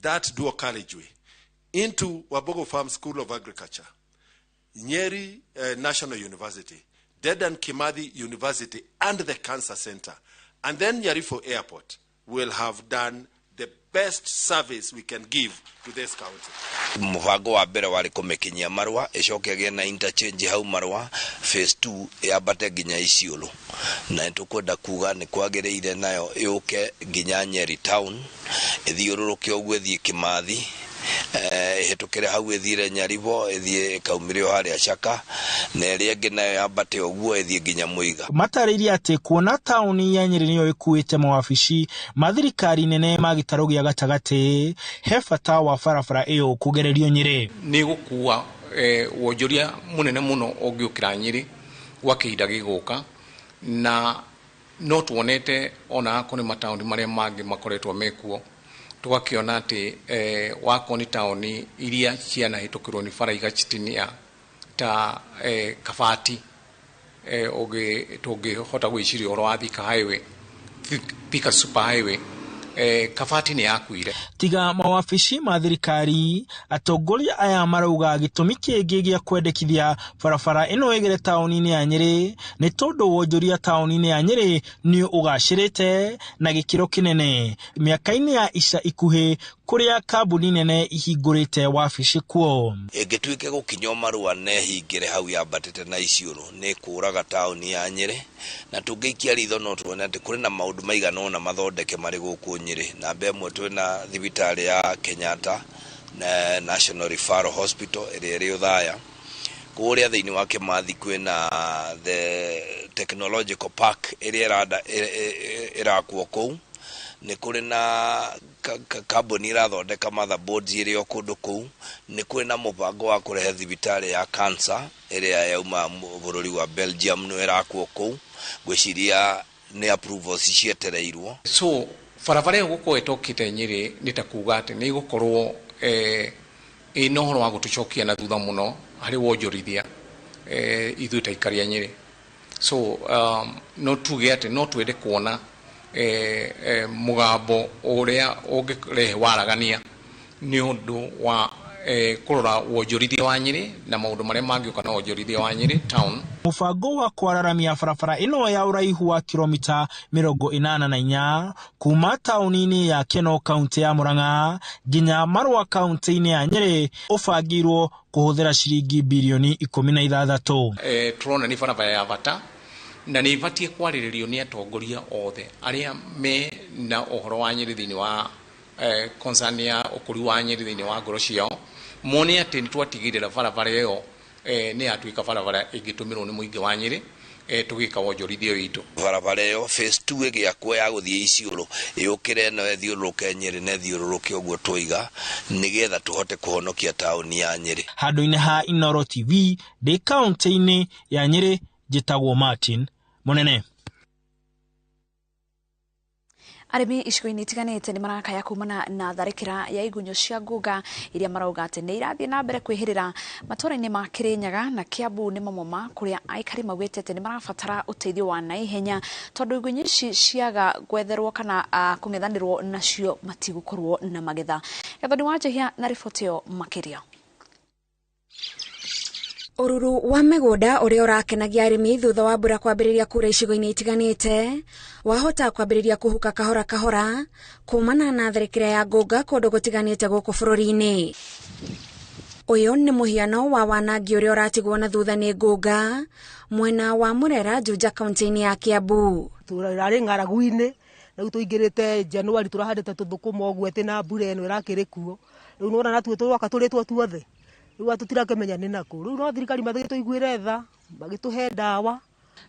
that dual carriageway into Wabogo Farm School of Agriculture, Nyeri National University, Dedan Kimathi University, and the Cancer Center, and then Nyarifo Airport, will have done the best service we can give to this county. Mũbango wa mbere warĩ kũmĩkinyia Marũa ĩcoke ĩgĩe na interchange hau Marũa, phase 2 yambate nginya Isiolo, na nĩtũkwenda kuga nĩ kwagĩrĩire nayo yũke nginya Nyeri town ĩthiũrũrũke ũguo ĩthiĩ Kimathi, ĩhĩtũkĩre hau ĩthiĩre Nyaribo, ĩthiĩ ĩkaumĩre o harĩa Caka, na ĩrĩa ĩngĩ nayo yambate ũguo ĩthiĩ nginya Mũiga. Matarĩirie atĩ kuona taũni ya Nyĩrĩ nĩyo ĩkuĩte mawabici ma thirikari nene ma gĩtarũ gĩa gatagatĩ, he bata wa barabara ĩyo kũgererio Nyĩrĩ. Nĩ gũkua wonjoria mũnene mũno ũngĩũkĩra Nyĩrĩ gwa kĩhinda gĩgũka, na no tuonete ona akorwo nĩ mataũni marĩa mangĩ makoretwo mekuo tũgakĩona atĩ wako nĩ taũni iria cianahĩtũkĩrwo nĩ bara igacitinia ta Kabati, tũngĩhota gwĩciria ũhoro wa Thika Highway, Thika Super Highway, Kabati nĩ yakuire. Tiga mawabici ma thirikari, atongoria aya marauga gĩtũmi kĩngĩ gĩa kwendekithia barabara ĩno ĩgere taũni-inĩ ya Nyĩrĩ nĩ tondũ wonjoria taũni-inĩ ya Nyĩrĩ nĩ ũgacĩrĩte na gĩkĩro kĩnene mĩaka-inĩ ya ica ikuhĩ kũrĩa kambuni nene ihingũrĩte wabici kuo. Ĩngĩtuĩke gũkinywo Marũa na ĩhingĩre hau yambatĩte na Isiolo nĩ kũraga taũni ya Nyĩrĩ, na tũngĩikia ritho no tuone atĩ kũrĩ na maũndũ maigana ũna mathondeke marĩ gũkũ Nyĩrĩ. Namba ĩmwe twĩna thibitarĩ ya Kenyatta na National Referral Hospital ĩrĩa ĩrĩ Othaya. Kũrĩa thĩinĩ wa Kimathi kwĩna the Technological Park ĩrĩa ĩrakwo kũu. Nĩ kũrĩ na kambuni ĩrathondeka motherboards ĩrĩ o kũndũ kũu. Nĩ kũrĩ na mũbango wa kũrehe thibitarĩ ya cancer ĩrĩa yauma bũrũri wa Belgium nĩ ĩrakwo kũu. Ngwĩciria nĩ approvals cietereirwo. So barabara ĩyo gũkorwo ĩtokĩte Nyĩrĩ nĩ ta kuga atĩ nĩ ĩgũkorwo ĩna ũhoro wa gũtũcokia na thutha mũno harĩ wonjorithia ithuĩ ta aikari a Nyĩrĩ. So no tuge atĩ no twende kuona mũgambo ũrĩa ũngĩrehe waragania nĩ ũndũ wa kũrora wonjorithia wa Nyĩrĩ na maũndũ marĩa mangĩũka na wonjorithia wa Nyĩrĩ town. Mũbango wa kwararamia barabara ĩno ya ũraihu wa kilomita 84 kuma taũni-inĩ ya Keno kaunti ya Murang'a nginya Marũa kaunti-inĩ ya Nyĩrĩ ũbangĩirwo kũhũthĩra ciringi birioni 16. Tũrona nĩ barabara ya bata na nĩ ĩbatiĩ kwarĩrĩrio nĩ atongoria othe arĩa me na ũhoro wa Nyĩrĩ thĩinĩ wa concern ya ũkũri wa Nyĩrĩ thĩinĩ wa ngoro ciao, mone atĩ nĩ twatigĩrĩra barabara ĩyo nĩ yatuĩka barabara ĩngĩtũmĩrwo nĩ mũingĩ wa Nyĩrĩ tũgĩka wonjorithia witũ. Barabara ĩyo phase 2 ĩgĩakwo ya gũthiĩ Isiolo ĩũkĩre ĩno ĩthiũrũrũke Nyĩrĩ na ĩthiũrũrũke ũguo twoiga nĩgetha tũhote kũhonokia taũni ya Nyĩrĩ. Handũ-inĩ ha Inooro TV ndĩ kaunti-inĩ ya Nyĩrĩ, njĩtagwo Martin Mũnene. Arĩmi icigo-inĩ itiganĩte nĩ marakaya kumana na tharĩkĩra ya igunyũ cia ngũnga iria marauga atĩ nĩ irathiĩ na mbere kwĩhĩrĩra matũũra-inĩ ma Kĩrĩnyaga na Kiambu nĩ mamwe ma kũrĩa aikari maugĩte atĩ nĩ marabatara ũteithio wa naihenya tondũ igunyũ ici ciaga gwetherwo kana kũng'ethanĩrwo nacio matigũkorwo na magetha. Gathoni wa Njehia na riboti ĩyo makĩria. Ũruru wa mĩgũnda ũrĩa ũrakenagia arĩmi thutha wa mbura kwambĩrĩria kura icigo-inĩ itiganĩte wahota kwambĩrĩria kũhuka kahora kahora kumana na tharĩkĩra ya ngũnga kũndũ gũtiganĩte gũkũ bũrũri-inĩ. Ũyũ nĩ mũhiano wa wanangi ũrĩa ũratigwo na thutha nĩ ngũnga mwena wa Murera, Juja, kaunti-inĩ ya Kiambu. Tũrarĩ ng'aragu-inĩ rĩu tũingĩrĩte Januari tũrahandĩte tũthũkũma ũguo atĩ na mbura ĩno ĩrakĩrĩ kuo rĩu nĩwona natuo tũroka tũrĩtwo tuothe rĩu tũtirakĩmenya nĩ nakũ rĩu no thirikari magĩtũiguĩre tha magĩtũhe ndawa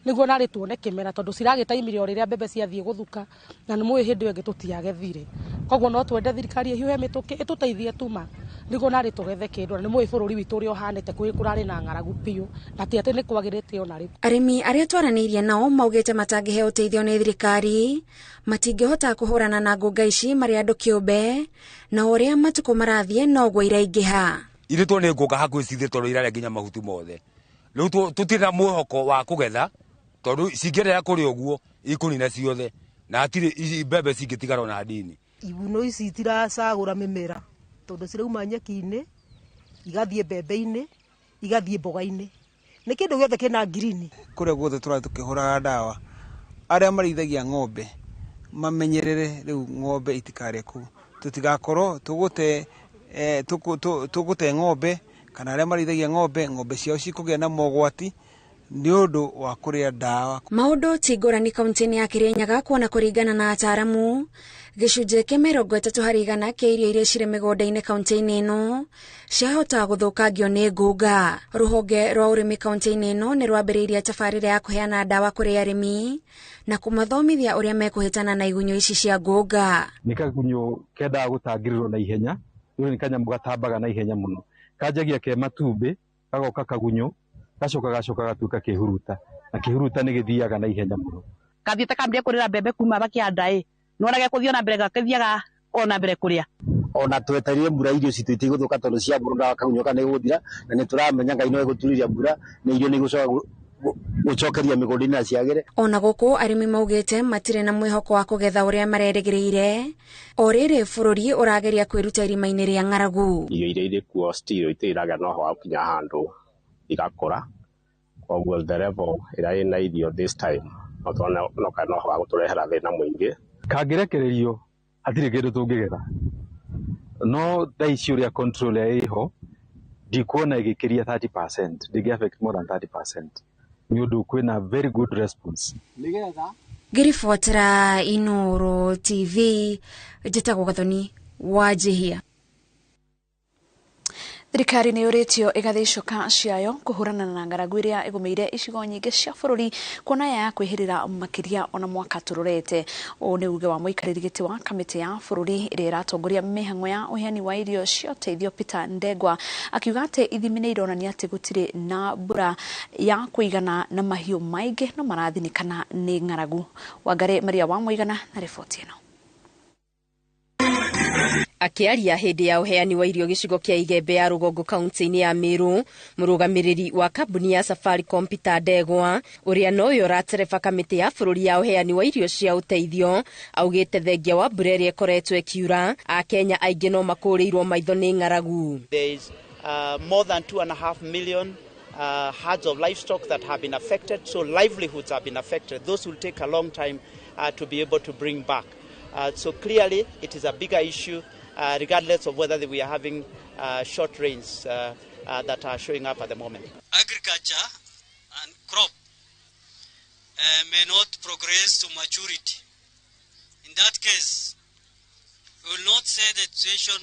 nĩguo narĩ tuone kĩmera tondũ ciragĩtaimire o rĩrĩa mbembe ciathiĩ gũthuka na nĩ mũĩ hĩndĩ ĩyo ĩngĩ tũtiagethire koguo no twende thirikari ĩhiũhe mĩtũkĩ ĩtũteithie tuma nĩguo narĩ tũgethe kĩndũ na nĩ mũĩ bũrũri witũ ũrĩa ũhanĩte kũrarĩ na ng'aragu biũ na ti atĩ nĩ kwagĩrĩte ona rĩ. Arĩmi arĩa twaranĩirie nao maugĩte matangĩheo ũteithio nĩ thirikari matingĩhota kũhũrana na ngũnga ici marĩ andũ kĩũmbe na ũrĩa matukũ marathiĩ noguo iraingĩha. Irĩtwo nĩ ngũnga hakuhĩ cithire tondũ irarĩa nginya mahuti mothe rĩu tũtirĩ na mwĩhoko wa kũgetha tondũ cingĩenderea kũrĩa ũguo ikũnina ciothe na hatirĩ mbembe cingĩtigara ona hanini. Igunyũ ici itiracagũra mĩmera tondũ cirauma nyeki-inĩ igathiĩ mbembe-inĩ igathiĩ mboga-inĩ nĩ kĩndũ gĩothe kĩna ngirini. Kũrĩa guothe tũrathiĩ tũkĩhũraga ndawa arĩa marĩithagia ng'ombe mamenyerere rĩu ng'ombe itikarĩe kũu tũtigakorwo tũgũte ng'ombe kana arĩa marĩithagia ng'ombe ng'ombe ciao cikũgĩa na mogwati nĩ ũndũ wa kũrĩa ndawa. Maũndũ ti ngũrani kaunti-inĩ ya Kĩrĩnyaga kuona kũringana na ataaramu gĩcunjĩ kĩa 30% kĩa irio iria cirĩ mĩgũnda-inĩ kaunti-inĩ ĩno ciahota gũthũkangio nĩ ngũnga. Rũhonge rwa ũrĩmi kaunti-inĩ ĩno nĩ rwambĩrĩirie tabarĩra ya kũheana ndawa kũrĩ arĩmi na kũmathomithia ũrĩa mekũhĩtana na igunyũ ici cia ngũnga. Nĩ kagunyũ kendaga gũtangĩrĩrwo na ihenya rĩu nĩ kanyamũ gatambaga na ihenya mũno kanjagia ke matumbĩ gagoka kagunyũ gacoka gacoka gatuĩka kĩhuruta na kĩhuruta nĩ gĩthiaga na ihenya mũno. Kathiĩte kambia kũrĩra mbembe kuma bakĩanda ĩ nĩwona gegũthiĩ ona mbere gakĩthiaga ona mbere kũrĩa. Ona twetereire mbura irio citũ itigũthũka tondũ ciambũrũ ndawa kagunyũ ka nĩgũthira na nĩ tũramenya Ngai no egũturĩria mbura na irio nĩ igũcoka Gũcokeria mĩgũnda-inĩ na ciagĩre. Ona gũkũ arĩmi maugĩte matirĩ na mwĩhoko wa kũgetha ũrĩa marerĩgĩrĩire, o rĩrĩ bũrũri ũrageria kwĩruta irima-inĩ rĩa ng'aragu. Irio iria irĩ kuo still itirĩ iragĩa na ũhoro wa gũkinya handũ igakũra, koguo the level ĩrĩa ĩna irio this time no tuone no kana ũhoro wa gũtũrehera thĩna mũingĩ. Kangĩrekererio hatirĩ kĩndũ tũngĩgetha, no thaa ici ũrĩa control ĩho ndikuona ĩgĩkĩria 30%, ndĩngĩ affect more than 30% nĩ ũndũ kwĩna very good response. Ngĩribotera Inooro TV, njĩtagwo Gathoni Wanjihia. Thirikari nĩ yũrĩtio ĩgathe icoka ciayo kũhũrana na ng'aragu ĩrĩa ĩgũmĩire icigo nyingĩ cia bũrũri, kuona ya kwĩhĩrĩra makĩria ona mwaka tũrorete. Ũũ nĩ uge wa mũikarĩri gĩtĩ wa kamĩtĩ ya bũrũri ĩrĩa ĩratongoria mĩhang'o ya ũheani wa irio cia ũteithio Peter Ndegwa, akiuga atĩ ithimi nĩ ironania atĩ gũtirĩ na mbura ya kũigana na mahiũ maingĩ no marathinĩkana nĩ ng'aragu. Wangari Maria wa Mũigana na riboti ĩno. Akĩaria hĩndĩ ya ũheani wa irio gĩcigo kĩa Igembe ya rũgongo kaunti-inĩ ya Meru, mũrũgamĩrĩri wa kambuni ya Safaricom Peter Ndegwa, ũrĩa nowe ũratereba kamĩtĩ ya bũrũri ya ũheani wa irio cia ũteithio, augĩte thengia wa mbura ĩrĩa ĩkoretwo ĩkiura, Akenya aingĩ no makũrĩirwo maitho nĩ ng'aragu. There is more than 2.5 million herds of livestock that have been affected, so livelihoods have been affected. Those will take a long time to be able to bring back. So clearly it is a bigger issue, regardless of whether we are having short rains that are showing up at the moment. Agriculture and crop may not progress to maturity. In that case, we will not say the situation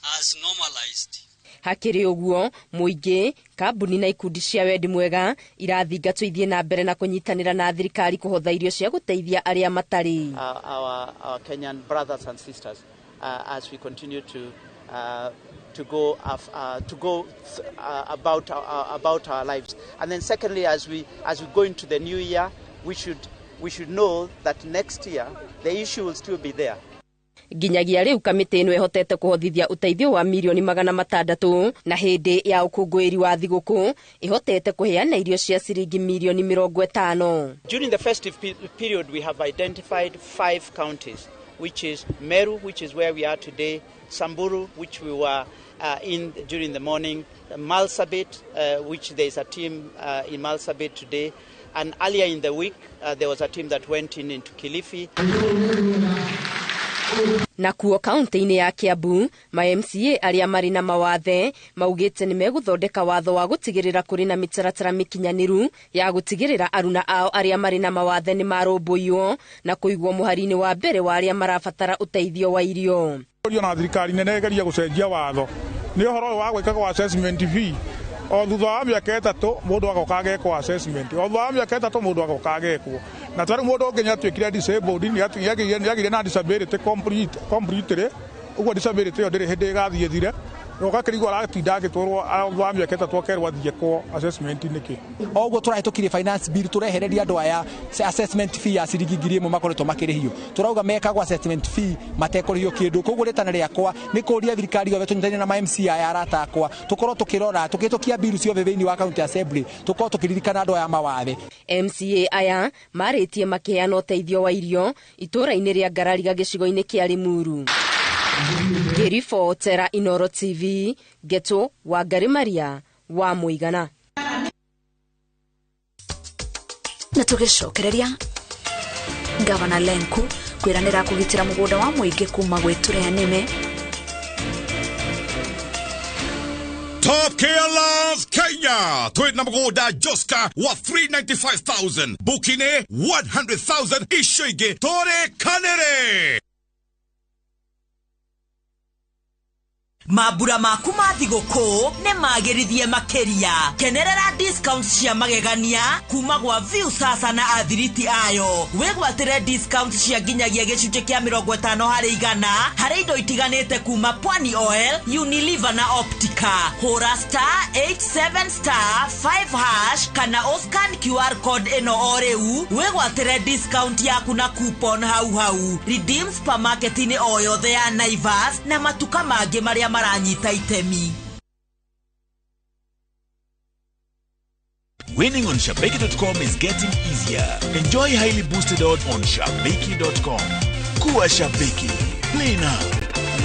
has normalized. Hakĩrĩ ũguo, mũingĩ, kambuni na ikundi cia wendi mwega irathingatwo ithiĩ na mbere na kũnyitanĩra na thirikari kũhotha irio cia gũteithia arĩa matarĩ. Our Kenyan brothers and sisters, as we continue to go about our lives. And then secondly, as we go into the new year, we should know that next year the issue will still be there. Nginyagia rĩu kamĩtĩ ĩno ĩhotete kũhothithia ũteithio wa mirioni 600 na hĩndĩ ya ũkũngũĩri wa thigũkũ ĩhotete kũheana irio cia ciringi mirioni 50. During the festive period we have identified 5 counties, which is Meru, which is where we are today, Samburu, which we were in during the morning, Marsabit, which there is a team in Marsabit today, and earlier in the week there was a team that went into Kilifi. Nakuo kaunti-inĩ ya Kiambu, ma MCA arĩa marĩ na mawathe maugĩte nĩ megũthondeka watho wa gũtigĩrĩra kũrĩ na mĩtaratara mĩkinyanĩru ya gũtigĩrĩra aruna ao arĩa marĩ na mawathe nĩ marũmbũiywo na kũigwo mũhari-inĩ wa mbere wa arĩa marabatara ũteithio wa irio. Na thirikari nene ĩgeria gũcenjia watho nĩ ũhoro ũyũ wa gwĩka kwa assessment fee, o thutha wa mĩaka 3 mũndũ agoka agekwo assessment, o thutha wa mĩaka 3 mũndũ agoka agekwo, na tarĩu mũndũ ũngĩ nĩatuĩkire disabled, nĩagĩire na disability completely, ũguo disability ĩyo ndĩrĩ hĩndĩ ĩgathiĩ ĩthire, ũgakĩrigwo aratinda agĩtwarwo thutha wa mĩaka 3 akerwo athiĩ kwa assessment nĩkĩ. O ũguo tũrahĩtũkirie finance bill tũrehereria andũ aya assessment fee ya ciringi 1000 makoretwo makĩrĩhio, tũrauga mekagwo assessment fee matekũrĩhio kĩndũ. Koguo rĩtana rĩakwa nĩ kũria thirikari yothe tũnyitanĩre na ma MCA aya arata akwa, tũkorwo tũkĩrora tũkĩhĩtũkia bill ciothe thĩinĩ wa county assembly, tũkorwo tũkĩririkana andũ aya mawathe. MCA aya marĩtie makĩheana ũteithio wa irio itũũra-inĩ rĩa Ngarariga gĩcigo-inĩ kĩa Limuru. Ngĩribotera Inooro TV, Geto Wangari Maria wa Mũigana. Na tũgĩcokereria Gavana Lenku kwĩranĩra kũgitĩra mũgũnda wa mũingĩ kuma gwĩ nĩme. Top Care Love Kenya twina mũgũnda Joska wa 395,000 bukine 100,000 icio ingĩ tũrĩkanĩre. Mambura maku ma thigũkũ nĩ magĩrithie makĩria. Kenerera discount cia magegania kuma gwa Viusasa na athiriti ayo. Wĩgwatĩre discount cia nginyagia gĩcunjĩ kĩa 50% harĩ indo itiganĩte kuma Pwani Oil, Unilever na Optica. Hũra *87*5# kana ũscan QR code ĩno o rĩu wĩgwatĩre discount yaku na coupon hau hau. Redeem supermarket-inĩ o yothe ya Naivas na matuka mangĩ marĩa maranyita itemi. Winning on Shabiki.com is getting easier. Enjoy highly boosted odds on Shabiki.com. Kuwa Shabiki. Play now.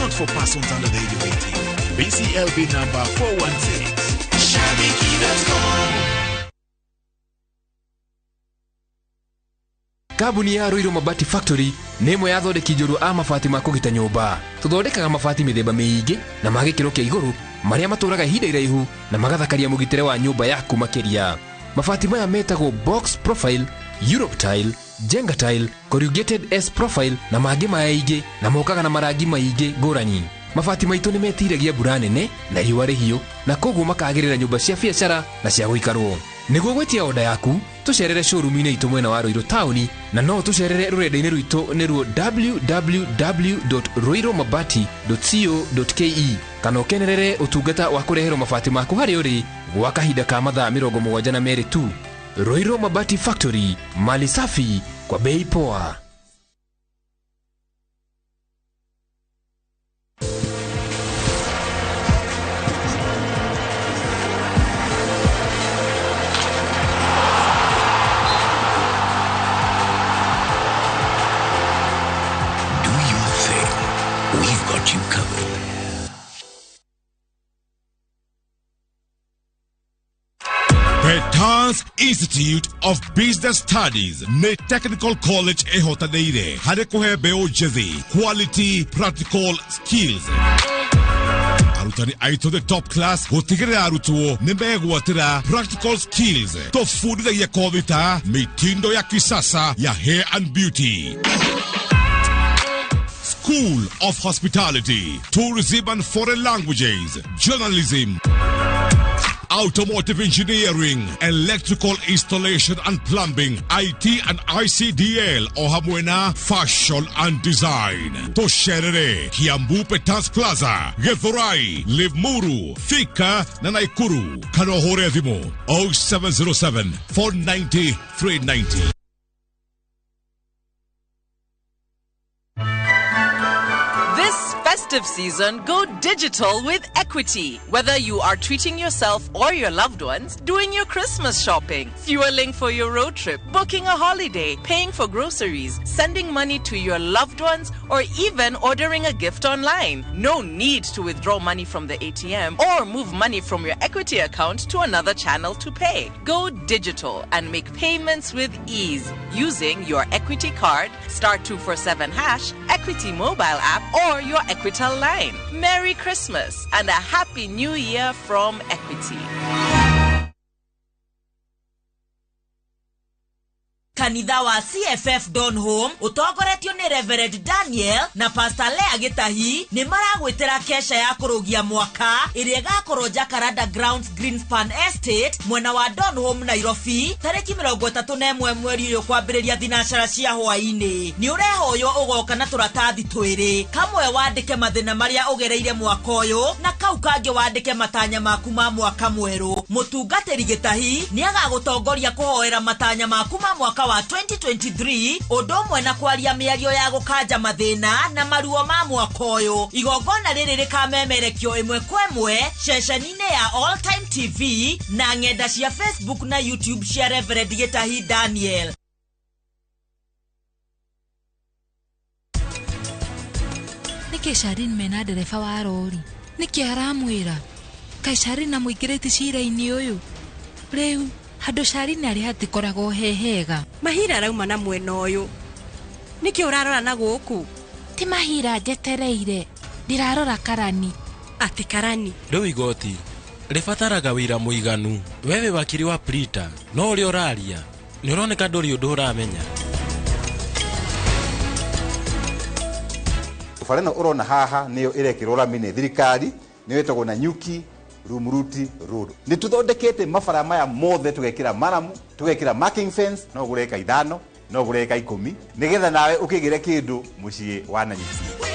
Not for persons under the age of 18. BCLB number 416. Shabiki.com. Kambuni ya Ruiru Mabati Factory nĩ ĩmwe ya athondeki njorua a mabati ma kũgita nyũmba. Tũthondekaga mabati mĩthemba mĩingĩ na ma gĩkĩro kĩa igũrũ marĩa matũraga ihinda iraihu na magathakaria mũgitĩre wa nyũmba yaku makĩria. Mabati maya metagwo box profile, Europe tile, Jenga tile, corrugated S profile na mangĩ maingĩ na mokaga na marangi maingĩ ngũrani. Mabati maitũ nĩ metiragia mbura nene na riũa rĩhiũ na koguo makagĩrĩra nyũmba cia biacara na cia gũikarwo. Nĩguo gwĩtia oda yaku tũcerere showroom-inĩ itũ mwena wa Ruiru taũni na no tũcerere rũrenda-inĩ rwitũ nĩruo www.ruirumabati.co.ke kana ũkenerere ũtungata wa kũreherwo mabati maku harĩa ũrĩ gwa kahinda ka mathaa 72 tu. Ruiru Mabati Factory, mali safi kwa bei poa. Do your thing. We've got you covered. Petans Institute of Business Studies nĩ Technical College ĩhotanĩire harĩ kũhe mbeũ njĩthĩ quality practical skills. Arutani aitũ the top class gũtigĩrĩra arutwo nĩ megwatĩra practical skills. Tũbundithagia kothi ta mitindo ya kisasa ya hair and beauty, School of Hospitality, Tourism and Foreign Languages, Journalism, Automotive Engineering, Electrical Installation and Plumbing, IT and ICDL, o hamwe na Fashion and Design. Tũcerere Kiambu Petans Plaza, Githurai, Limuru, Thika na Naikuru. Kana ũhũre thimũ 0707 490 390. This festive season, go digital with Equity. Whether you are treating yourself or your loved ones, doing your Christmas shopping, fueling for your road trip, booking a holiday, paying for groceries, sending money to your loved ones, or even ordering a gift online. No need to withdraw money from the ATM or move money from your Equity account to another channel to pay. Go digital and make payments with ease using your Equity card, *247#, Equity mobile app, or your Equitel line. Merry Christmas and a Happy New Year from Equity. Kanitha wa CFF Donholm utongoretio ni Reverend Daniel na Pastor Lea Gitahi ni maragwitira kesha ya kurugia mwaka iria igakorwo Jacaranda Grounds Greenspan Estate mwena wa Donholm Nairobi tariki 31 mweri uyu kwambiriria thinacara cia hwaini. Ni urehoywo ugoka na turatathi twiri, kamwe wandike mathina maria ugereire mwaka uyu na kau kangi wandike matanya maku ma mwaka mweru. Mutungatiri Gitahi ni agagutongoria kuhoera matanya maku ma mwaka wa 2023 undu umwe na kwaria miario ya gukanja mathina na maruo ma mwaka uyu. Igongona riri rikamemerekio imwe kwa imwe ceceni-ini ya All Time TV na ng'enda cia Facebook na YouTube cia Reverend Gitahi Daniel. Nĩkĩ Sharin mena ndereba wa rori? Nĩkĩ aramwĩra? Kaĩ Sharin amũingĩrĩtie cira-inĩ ũyũ? Rĩu handũ Sharin arĩ hatikoragwo he hega. Mahira arauma na mwena ũyũ. Nĩkĩ ũrarora na gũkũ? Ti Mahira njetereire, ndĩrarora Karani. Atĩ Karani? Rĩu igoti rĩbataraga wĩra mũiganu. We wĩ wakiri wa Prita, no ũrĩa ũraria nĩ ũroneka ndũrĩ ũndũ ũramenya. Bara ĩno ũrona haha nĩyo ĩrekĩrwo rami nĩ thirikari, nĩyo ĩtagwo Nanyuki Rumuruti Road. Nĩ tũthondekete mabara maya mothe, tũgekĩra maramu, tũgekĩra marking fence, no ũgũre eka 5, no ũgũre eka 10, nĩgetha nawe ũkĩgĩre kĩndũ mũciĩ wa Nanyuki.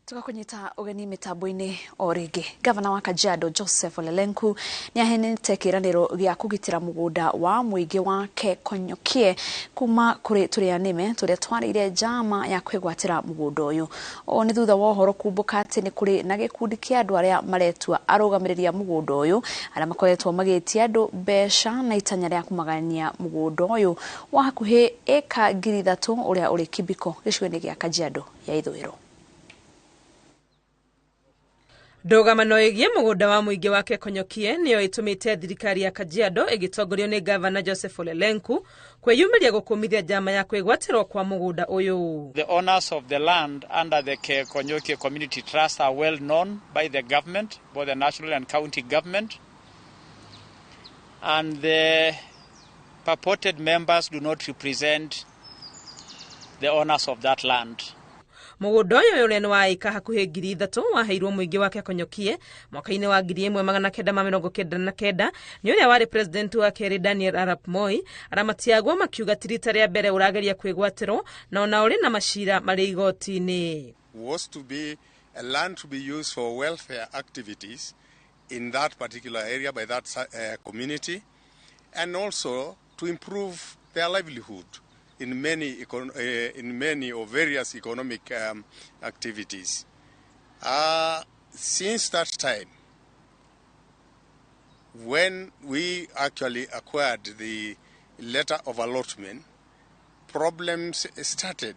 Tugakunyita ugeni mitambo-ini o ringi. Gavana wa Kajiado Joseph Ole Lenku niaheanite kiraniro gia kugitira mugunda wa muingi wa Keekonyokie kuma kuri turia nime turia twariire njama ya kwigwatira mugunda uyu. O ni thutha wa uhoro kumbuka ati ni kuri na gikundi kia andu aria maretua arugamiriri a mugunda uyu aria makoretwo magitia andu mbeca na itanya ria kumagania mugunda uyu wa hakuhi eka 3,000 uria uri Kibiko gicigo-ini gia Kajiado ya Ithũĩro. Ndũgamano ĩgiĩ mũgũnda wa mũingĩ wa Keekonyokie nĩyo ĩtũmĩte thirikari ya Kajiado ĩgĩtongorio nĩ Gavana Joseph Ole Lenku kwĩyumĩria gũkũmithia njama ya kwĩgwatĩrwo kwa mũgũnda ũyũ. The owners of the land under the Keekonyokie Community Trust are well known by the government, both the national and county government, and the purported members do not represent the owners of that land. Mũgũnda ũyũ ũrĩa nĩ wa ĩka hakuhĩ 3,000 waheirwo mũingĩ wa Keekonyokie mwaka-inĩ wa 1999 nĩ ũrĩa warĩ president wa kerĩ Daniel Arap Moi. Aramati aguo makiuga ti rita rĩa mbere ũrageria kwĩgwatĩrwo na ona ũrĩ na macira marĩ igoti-inĩ. Was to be a land to be used for welfare activities in that particular area by that community, and also to improve their livelihood in many or various economic activities. Since that time, when we actually acquired the letter of allotment, problems started.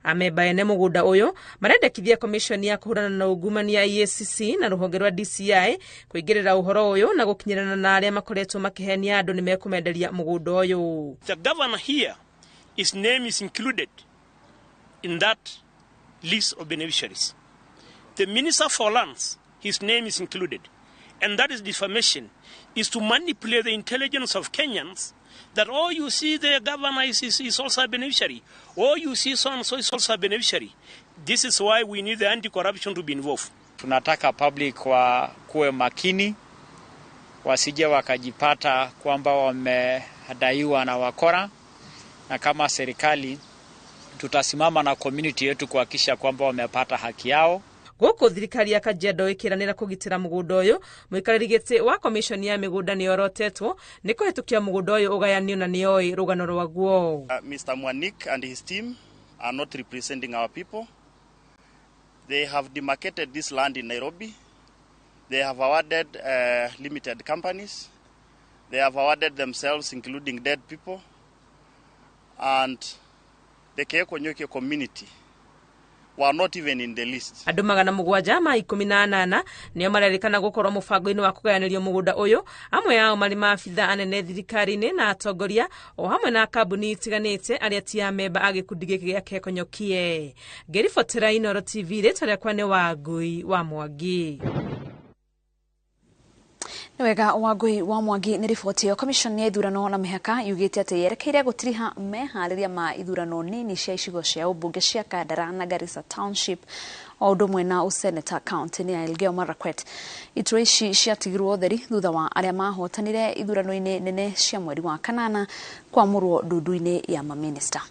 Amemba ene mũgũnda ũyũ marendekithia commission ya kũhũrana na ungumania EACC na rũhonge rwa DCI kũingĩrĩra ũhoro ũyũ na gũkinyĩrana na arĩa makoretwo makĩhenia andũ nĩmekũmenderia mũgũnda ũyũ. The governor here, his name is included in that list of beneficiaries. The Minister for Lands, his name is included. And that is defamation, is to manipulate the intelligence of Kenyans that, oh, you see the governor is also a beneficiary. Oh, you see so-and-so is also a beneficiary. This is why we need the anti-corruption to be involved. Tunataka public wa kuwe makini, wasije wakajipata kwamba wamehadaiwa na wakora. Na kama serikali tutasimama na community yetu kuhakikisha kwamba wamepata haki yao. Gũkũ thirikari ya Kajiado ĩkĩranĩra kũgitĩra mũgũnda ũyũ, mũikarĩri gĩtĩ wa commission ya mĩgũnda nĩorotetwo nĩ kũhĩtũkia mũgũnda ũyũ ũgayanio na nĩoĩ rũgano rwaguo. Mr. Mwanik and his team are not representing our people. They have demarcated this land in Nairobi. They have awarded limited companies. They have awarded themselves, including dead people. And the Keekonyokie community were not even in the list. Andũ 718 nĩo marerĩkana gũkorwo mũbango-inĩ wa kũgayanĩrio mũgũnda ũyũ, amwe ao marĩ maabitha anene thirikari-inĩ na atongoria o hamwe na kambuni itiganĩte arĩa ti amemba a gĩkundi gĩkĩ gĩa Keekonyokie. Ngĩribotera Inooro TV, rĩtwa rĩakwa nĩ Wangui wa Mwangi. Wega Wangui wa Mwangi nĩ riboti ĩyo. Commission ya ithurano na mĩhaka yugĩte atĩ yerekeire gũtiriha meharĩria ma ithurano nini cia icigo cia ũmbunge cia Kandara na Garissa Township o ũndũ ũmwe na ũseneta kaunti-inĩ ya Elgeyo Marakwet. Iturwa ici ciatigirwo ũtheri thutha wa arĩa mahotanire ithurano-inĩ nene cia mweri wa kanana kwamũrwo ndundu-inĩ ya mamĩnĩsta.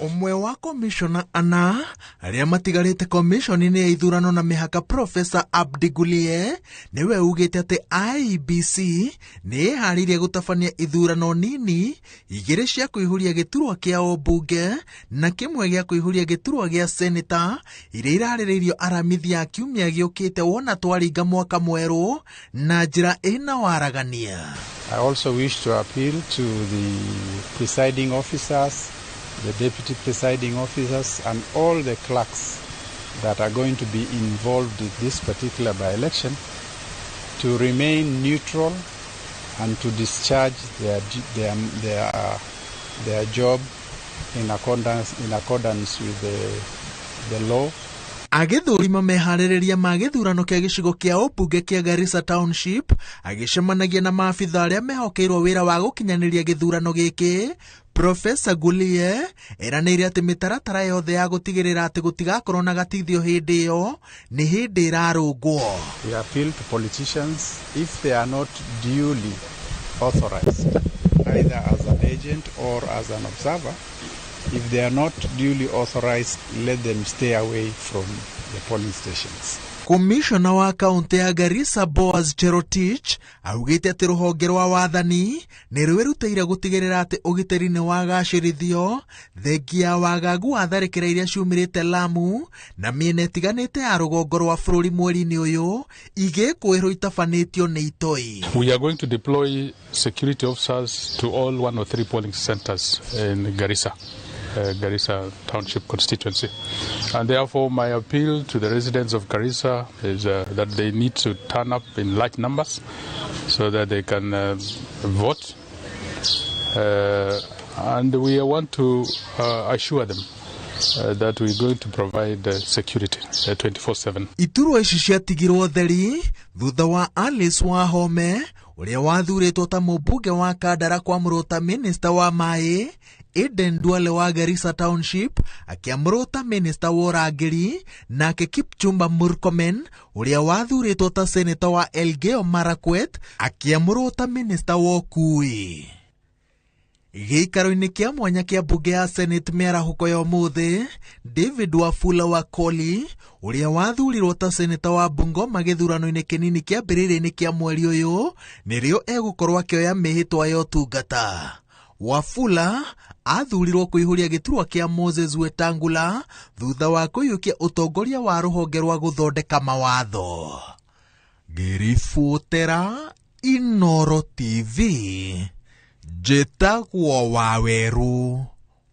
Ũmwe wa komishona ana arĩa matigarĩte komishoni-inĩ ya ithurano na mĩhaka Profesa Abdi Gulie nĩwe ugĩte atĩ IEBC nĩ ĩharĩirie gũtabania ithurano nini igĩrĩ cia kũihũria gĩturwa kĩa ũmbunge na kĩmwe gĩa kũihũria gĩturwa gĩa seneta iria irarĩrĩirio Aramithi ya kiumia gĩũkĩte wona twaringa mwaka mwerũ na njĩra ĩna waragania. I also wish to appeal to the presiding officers, the deputy presiding officers, and all the clerks that are going to be involved in this particular by-election to remain neutral and to discharge their job in accordance with the law. Agĩthũrima meharĩrĩria ma gĩthurano kĩa gĩcigo kĩa ũmbunge kĩa Garissa Township agĩcemanagia na maabitha arĩa mehokeirwo wĩra wa gũkinyanĩria gĩthurano gĩkĩ, Profesa Gulie eranĩire atĩ mĩtaratara yothe ya gũtigĩrĩra atĩ gũtigakorwo na gatithio hĩndĩ ĩyo nĩ hĩndĩ ĩrarũngwo. We appeal to politicians, if they are not duly authorized either as an agent or as an observer, If they are not duly authorized, let them stay away from the polling stations. Komishona wa kaunti ya Garissa Boaz Cherotich augĩte atĩ rũhonge rwa wathani nĩ rwĩrutĩire gũtigĩrĩra atĩ ũgitĩri nĩ wagacĩrithio thengia wagagu wa tharĩkĩra iria ciumĩrĩte Lamu na mĩena ĩtiganĩte ya rũgongo rwa bũrũri mweri-inĩ ũyũ igĩkwĩrwo itabanĩtio nĩ itoi. We are going to deploy security officers to all 103 polling centers in Garissa. Garissa Township constituency. And therefore, my appeal to the residents of Garissa is that they need to turn up in large numbers so that they can vote. And we want to assure them that we're going to provide security 24/7. Iturwa ici ciatigirwo theri thutha wa Alice Wahome ũrĩa wathurĩtwo ta mũmbunge wa Kandara kwamũrwo ta minista wa maĩ, Aden Duale wa Garissa Township akĩamũrwo ta minista wa ũrangĩri, nake Kipchumba Murkomen ũrĩa wathurĩtwo ta seneta wa Elgeyo Marakwet akĩamũrwo ta minista wa ũkuui. Gĩikaro-inĩ kĩa mwanya kĩa mbunge ya Senate mĩarahũko ya ũmũthĩ, David Wafula wa Koli ũrĩa wathurirwo ta seneta wa Bungoma gĩthurano-inĩ kĩnini kĩambĩrĩria-inĩ kĩa mweri ũyũ nĩrĩo egũkorwo akĩoya mĩhĩtwa ya ũtungata. Wafula athurirwo kũihũria gĩturwa kĩa Moses Wetangula thutha wa kũiyũkia ũtongoria wa rũhonge rwa gũthondeka mawatho. Ngĩribotera Inoro TV, njĩtagwo Waweru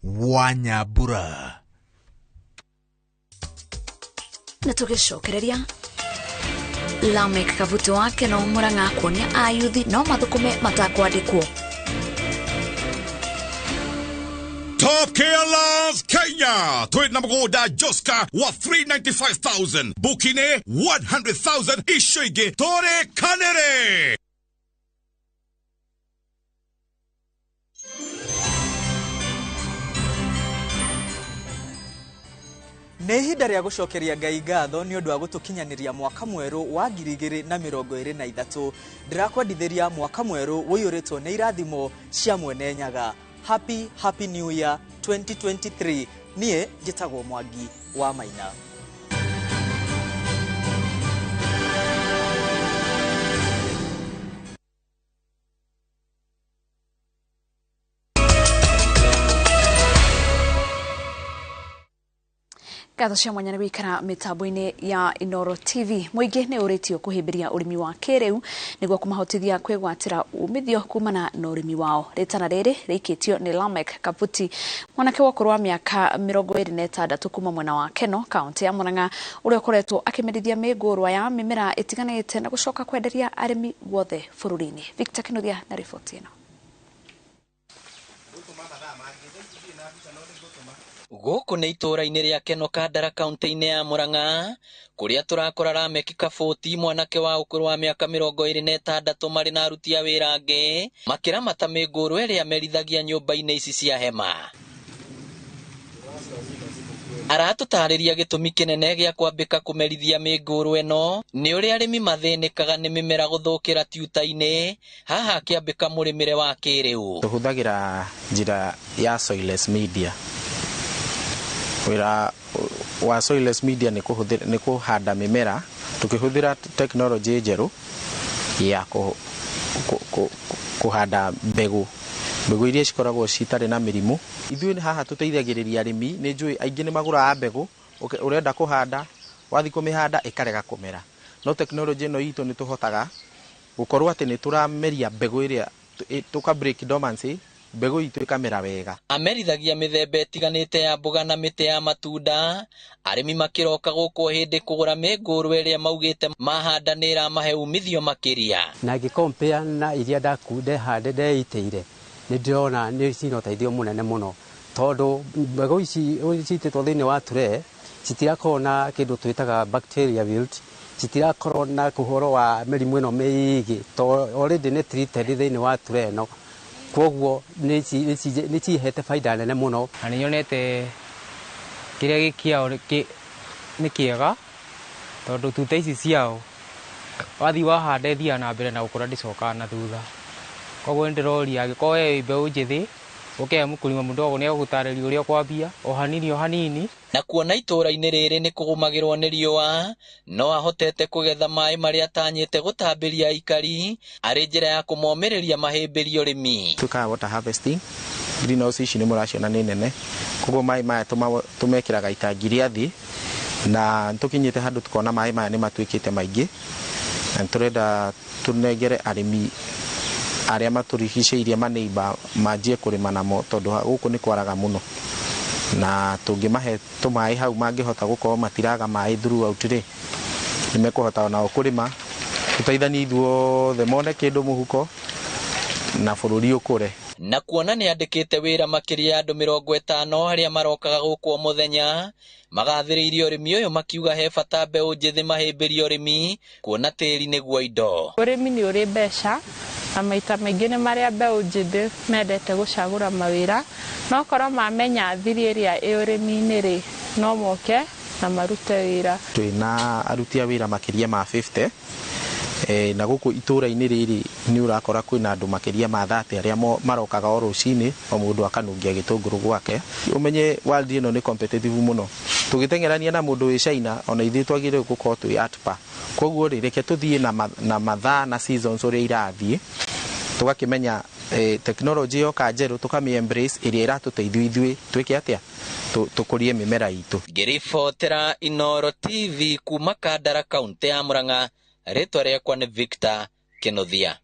wa Nyambura. Na tũgĩcokereria Lamek Kabuto wake no Murang'a kuonia ayuthi no mathũkũme matakwandĩkwo. Top Care Love Kenya twina mũgũnda Joska wa 395,000 bukine 100,000 icio ingĩ tũrĩkanĩre. Nĩ ihinda rĩa gũcokeria Ngai ngatho nĩ ũndũ wa gũtũkinyanĩria mwaka mwerũ wa 2023. Ndĩrakwendithĩria mwaka mwerũ ũiyũrĩtwo nĩ irathimo cia Mwene Nyaga. Happy Happy New Year 2023. Niĩ njĩtagwo Mwangi wa Maina. Ngatho cia mwanya nĩ gũikara mĩtambo-inĩ ya Inoro TV. Mũingĩ nĩ ũrĩtio kũhĩmbĩria ũrĩmi wa kĩrĩu nĩguo kũmahotithia kwĩgwatĩra umithio kumana na ũrĩmi wao. Rĩtana rĩrĩ rĩikĩtio nĩ Lamek Kabuti, mwanake wa ũkũrũ wa mĩaka 26 kuma mwena wa Keno, kaunti ya Murang'a, ũrĩa ũkoretwo akĩmerithia mĩngũrwa ya mĩmera ĩtiganĩte na gũcoka kwenderia arĩmi guothe bũrũri-inĩ. Victor Kinuthia na riboti ĩno. Gũkũ nĩ itũũra-inĩ rĩa Keno Kandara kaunti-inĩ ya Murang'a kũrĩa tũrakora Lamek Kabuti, mwanake wa ũkũrũ wa mĩaka 26 marĩ na aruti a wĩra angĩ makĩramata mĩngũrwa ĩrĩa merithagia nyũmba-inĩ ici cia hema. Aratũtarĩria gĩtũmi kĩnene gĩa kwambĩka kũmerithia mĩngũrwa ĩno nĩ ũrĩa arĩmi mathĩnĩkaga nĩ mĩmera gũthũkĩra tuta-inĩ, haha akĩambĩka mũrĩmĩre wa kĩrĩu. Tũhũthagĩra njĩra ya soilless media. Wĩra wa soilless media nĩ kũhanda mĩmera tũkĩhũthĩra tekinoronjĩ njerũ ya kũhanda mbegũ iria cikoragwo citarĩ na mĩrimũ. Ithuĩ haha tũteithagĩrĩria arĩmi, nĩ njũĩ aingĩ nĩ magũraga mbegũ, ũrenda kũhanda, wathiĩ kũmĩhanda ĩkarega kũmera. No tekinoronjĩ ĩno itũ nĩ tũhotaga gũkorwo atĩ nĩ tũrameria mbegũ ĩrĩa tũka break dormancy, mbegũ itũ ĩkamera wega. Amerithagia mĩthemba ĩtiganĩte ya mboga na mĩtĩ ya matunda, arĩmi makĩroka gũkũ hĩndĩ kũgũra mĩngũrwa ĩrĩa maugĩte mahanda nĩ ĩramahe umithio makĩria. Na ngĩkompea na iria ndehande ndeitĩire, nĩ ndĩrona nĩ cina ũteithio mũnene mũno, tondũ mbegũ ici citĩtwo thĩinĩ wa tray citirakorwo na kĩndũ twĩtaga bacteria wilt, citirakorwo na ũhoro wa mĩrimũ ĩno mĩingĩ, tondũ already nĩ treated thĩinĩ wa tray ĩno. Koguo nĩ cihete baida nene mũno. Na nĩ nyonete kĩrĩa gĩkĩao nĩ kĩega, tondũ tuta ici ciao wathiĩ wahanda ĩthiaga na mbere na gũkũra ndĩcokaga na thutha. Koguo nĩ ndĩroria angĩkorwo we wĩ mbeũ njĩthĩ Ũke mkulima mdogo nĩ egũgũtarĩria ũrĩa ũkwambia o hanini o hanini. Na kuona itũũra-inĩ rĩrĩ nĩ kũgũmagĩrwo nĩ riũa, no ahotete kũgetha maĩ marĩa atanyĩte gũtambĩria aikari arĩ njĩra ya kũmomĩrĩria mahĩmbĩrie ũrĩmi. Twĩkaga water harvesting. Greenhouse ici nĩ mũraciona nĩ nene, koguo maĩ maya tũmekĩraga itangi rĩa thĩ, na tũkinyĩte handũ tukona maĩ maya nĩ matuĩkĩte maingĩ, na nĩtũrenda tũnengere arĩmi arĩa matũrigicĩirie maneiba manjie kũrĩma namo, tondũ gũkũ nĩ kwaraga mũno, na tũngĩmahe tũmaĩ hau mangĩhota gũkorwo matiraga maĩ throughout rĩ, nĩmekũhota onao kũrĩma, tũteithanie ithuothe mone kĩndũ mũhuko na bũrũri ũkũre. Na kuona nĩ andĩkĩte wĩra makĩria ya andũ 50 arĩa marokaga gũkũ o mũthenya, magathĩrĩirie ũrĩmi ũyũ makiuga he bata mbeũ njĩthĩ mahĩmbĩrie ũrĩmi kuona tĩri nĩguo indo. Ũrĩmi nĩ ũrĩ mbeca na maita maingĩ nĩ marĩa mbeũ njĩthĩ mendete gũcagũra mawĩra, no korwo mamenya thiri ĩrĩa ĩ ũrĩmi-inĩ rĩ, no moke na marute wĩra. Twĩna aruti a wĩra makĩria ma 50, na gũkũ itũũra-inĩ rĩrĩ nĩ ũrakora kwĩna andũ makĩria ma 30 arĩa marokaga o rũcinĩ, o mũndũ akanungia gĩtũngũrũ gwake. Ũmenye world ĩno nĩ competitive mũno, tũgĩteng'erania na mũndũ wĩ China ona ithuĩ twagĩrĩirwo gũkorwo twĩ at par. Koguo rĩ, reke tũthiĩ na mathaa na seasons ũrĩa irathiĩ, tũgakĩmenya technology yoka njerũ tũkamĩ embrace ĩrĩa ĩratũteithia ithuĩ twĩke atĩa, tũkũrie mĩmera itũ. Ngĩribotera Inooro TV kuma Kandara kaunti ya Murang'a, rĩtwa rĩakwa nĩ Victor Kinuthia.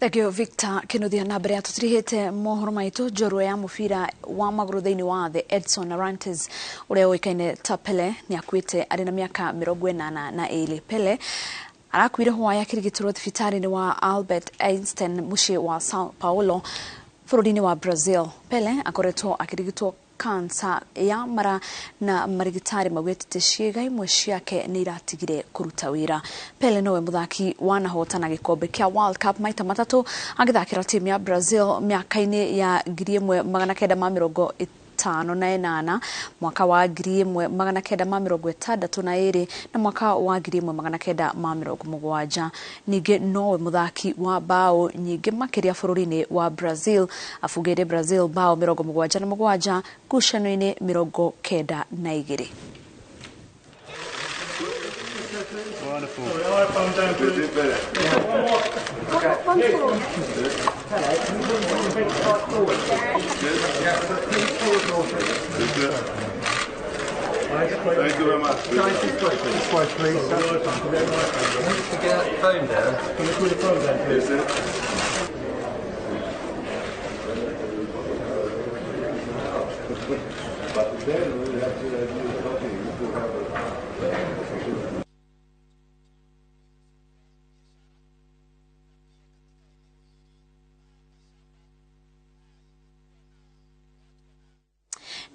Thank you Victor Kinuthia. Na mbere tũtirihĩte mohoro maitũ, njorua ya mũbira wa magũrũ thĩinĩ wa thĩ Edson Arantes ũrĩa ũĩkaine ta Pele nĩ akuĩte arĩ na mĩaka 82. Pele arakuire hwaĩ akĩrigitĩrwo thibitarĩ-inĩ wa Albert Einstein mũciĩ wa Sao Paulo bũrũri-inĩ wa Brazil. Pele akoretwo akĩrigitwo kansa ya mara na marigitari maugĩte ciĩga imwe ciake nĩ iratigire kũruta wĩra. Pele nowe mũthaki wanahotana gĩkombe kĩa World Cup maita matatũ agĩthakĩra timu ya Brazil mĩaka-inĩ ya 1958, mwaka wa 1962 na mwaka wa 1970. Ningĩ nowe mũthaki wa bao nyingĩ makĩria bũrũri-inĩ wa Brazil, abungĩire Brazil bao 77 ngucanio-inĩ 92. Thank you very much. Please. Get that phone down. Can you put the phone down, please? But then we have to have a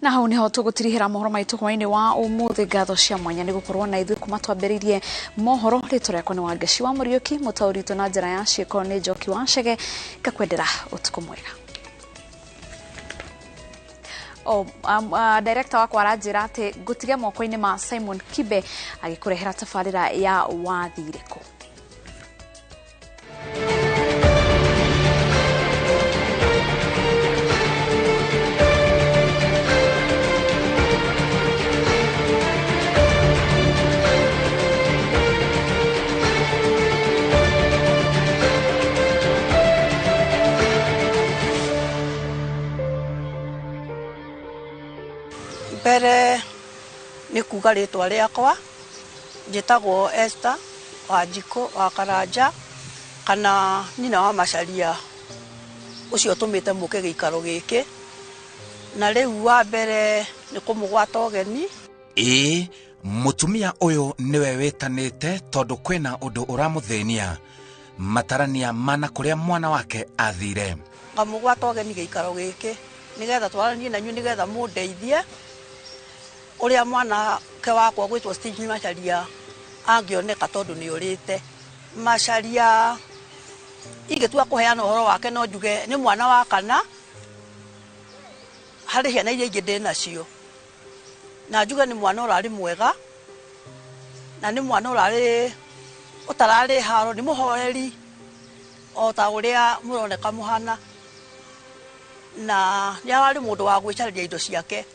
Na hau niho tũgũtirihĩra mohoro maitũ hwaĩ-inĩ wa ũmũthĩ. Ngatho cia mwanya nĩ gũkorwo na ithuĩ kuma twambĩrĩirie mohoro. Rĩtwa rĩakwa nĩ Wangeci wa Mũriũki, mũtaũri witũ na njĩra ya ciĩko nĩ Njoki wa Chege. Ngakwendera ũtukũ mwega. Director wakwa aranjĩra atĩ ngũtige moko-inĩ ma Simon Kibe agĩkũrehera tabarĩra ya wathirĩkũ. Mbere nĩ kuga rĩtwa rĩakwa, njĩtagwo Esther Wanjikũ wa Karanja kana nyina wa Macharia ũcio ũtũmĩte mũke gĩikaro gĩkĩ. Na rĩu wa mbere nĩ kũmũgwata ũgeni. Ĩĩ, mũtumia ũyũ nĩwe wĩtanĩte tondũ kwĩna ũndũ ũramũthĩnia, matarania mana kũrĩa mwana wake athire. Ngamũgwata ũgeni gĩikaro gĩkĩ nĩgetha twaranie na inyuĩ, nĩgetha mũndeithie ũrĩa mwanake wakwa gwĩtwo Stephen Macharia angĩoneka tondũ nĩ ũrĩte. Macharia ingĩtua kũheana ũhoro wake no njuge nĩ mwana wa kana harĩ ciana iria ingĩ ndĩ nacio, na njuge nĩ mwana ũrarĩ mwega na nĩ mwana ũrarĩ ũtararĩ haro, nĩ mũhoreri o ta ũrĩa mũroneka mũhana. Na nĩ ararĩ mũndũ wa gwĩcarĩria indo ciake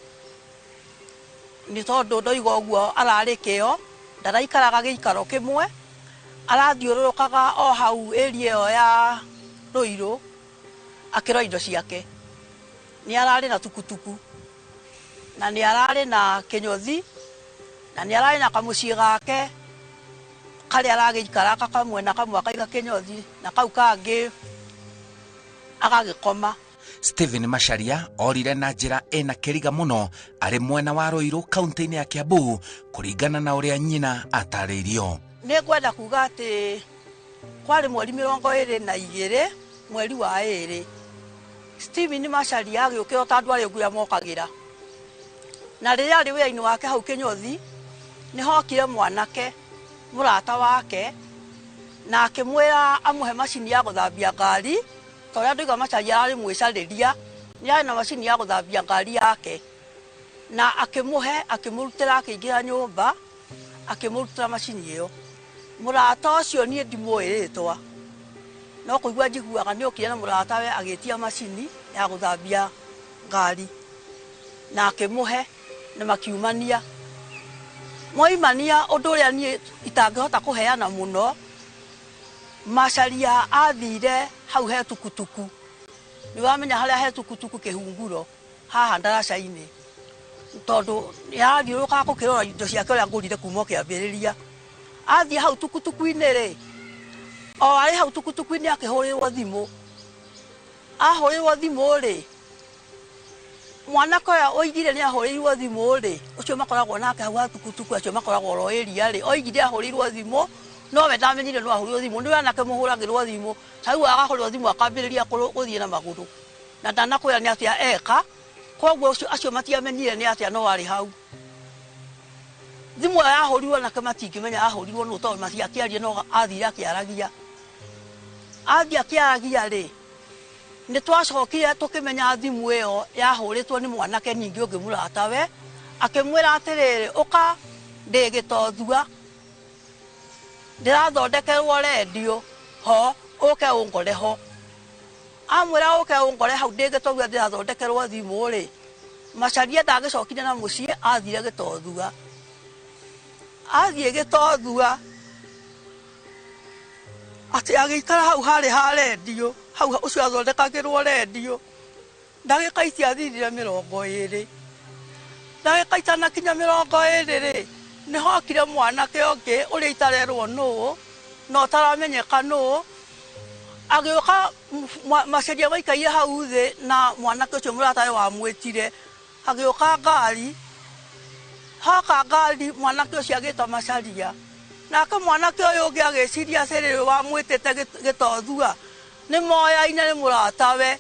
nĩ tondũ ndoiga ũguo ararĩ kĩo ndaraikaraga gĩikaro kĩmwe arathiũrũrũkaga o hau area ĩyo ya Ruiru akĩrora indo ciake. Nĩ ararĩ na tukutuku na nĩ ararĩ na kĩnyũthi na nĩ ararĩ na kamũciĩ gake karĩa aragĩikara kamwe na kamwe akaiga kĩnyũthi na kau kangĩ agagĩkoma. Stephen Macharia orire na njĩra ĩna kĩriga mũno arĩ mwena wa Ruiru kaunti-inĩ ya Kiambu kũringana na ũrĩa nyina atarĩirio. Nĩ ngwenda kuga atĩ kwarĩ mweri 22 mweri wa 2 Stephen Macharia agĩũkĩra ta andũ arĩa ũguo mokagĩra na rĩrĩa arĩ wĩra-inĩ wake hau kĩnyũthi nĩ hokire mwanake mũrata wake na akĩmwĩra amũhe macini ya gũthambia ngari ta ũrĩa ndoiga Macharia ararĩ mwĩcarĩria nĩ arĩ na macini ya gũthambia ngari yake na akĩmũhe akĩmũrutĩra akĩingĩra nyũmba akĩmũrutĩra macini ĩyo. Mũrata ũcio niĩ ndimũĩ rĩtwa no kũigua njiguaga nĩ okire na mũratawe agĩtia macini ya gũthambia ngari na akĩmũhe na makiumania. Moimania ũndũ ũrĩa niĩ itangĩhota kũheana mũno, Macharia athire hau he tukutuku nĩ wamenya harĩa he tukutuku kĩhunguro haha ndaraca-inĩ tondũ yarathiũrũrũkaga gũkĩrora indo ciake ũrĩa ngũrire kuma kĩambĩrĩria. Athiĩ hau tukutuku-inĩ rĩ, o arĩ hau tukutuku-inĩ akĩhũrĩrwo thimũ. Ahũrĩrwo thimũ rĩ, mwanake ũyũ oigire nĩ ahũrĩirwo thimũ rĩ, ũcio makoragwo nake hau ha tukutuku acio makoragwo oro area rĩ, oigire ahũrĩirwo thimũ no we ndamenyire no ahũrĩirwo thimũ nĩ anake mũhũragĩrwo thimũ ta rĩu agahũrĩrwo thimũ akambĩrĩria gũthiĩ na magũrũ na ndanakwĩra nĩ atĩa eka koguo acio matiamenyire nĩ atĩa no arĩ hau. Thimũ ĩyo yahũrirwo anake matingĩmenya ahũrirwo nũ tondũ matiakĩaria no athire akĩaragia. Athiĩ akĩaragia rĩ, nĩ twacokire tũkĩmenya thimũ ĩyo yahũrĩtwo nĩ mwanake ningĩ ũngĩ mũratawe akĩmwĩra atĩrĩrĩ, ũka ndĩ gĩtothua ndĩrathondekerwo rendio ho ũke ũngore ho. Amwĩra ũke ũngore hau ndĩ gĩtothua ndĩrathondekerwo thimũ rĩ, Macharia ndagĩcokire na mũciĩ athire gĩtothua. Athiĩ gĩtothua atĩ agĩikara hau harĩ ha rendio hau ũcio athondekagĩrwo rendio ndagĩka itiathirire 20 ndagĩka itanakinya 20 rĩ nĩ hokire mwanake ũngĩ ũrĩa itarerwo nũũ na ũtaramenyeka nũũ agĩũka Macharia maikaire hau thĩ na mwanake ũcio mũratawe wamwĩtire agĩũka ngari hoka ngari mwanake ũcio agĩta Macharia nake mwanake ũyũ ũngĩ agĩciria atĩrĩrĩ wamwĩtĩte gĩtothua nĩ moyaine nĩ mũratawe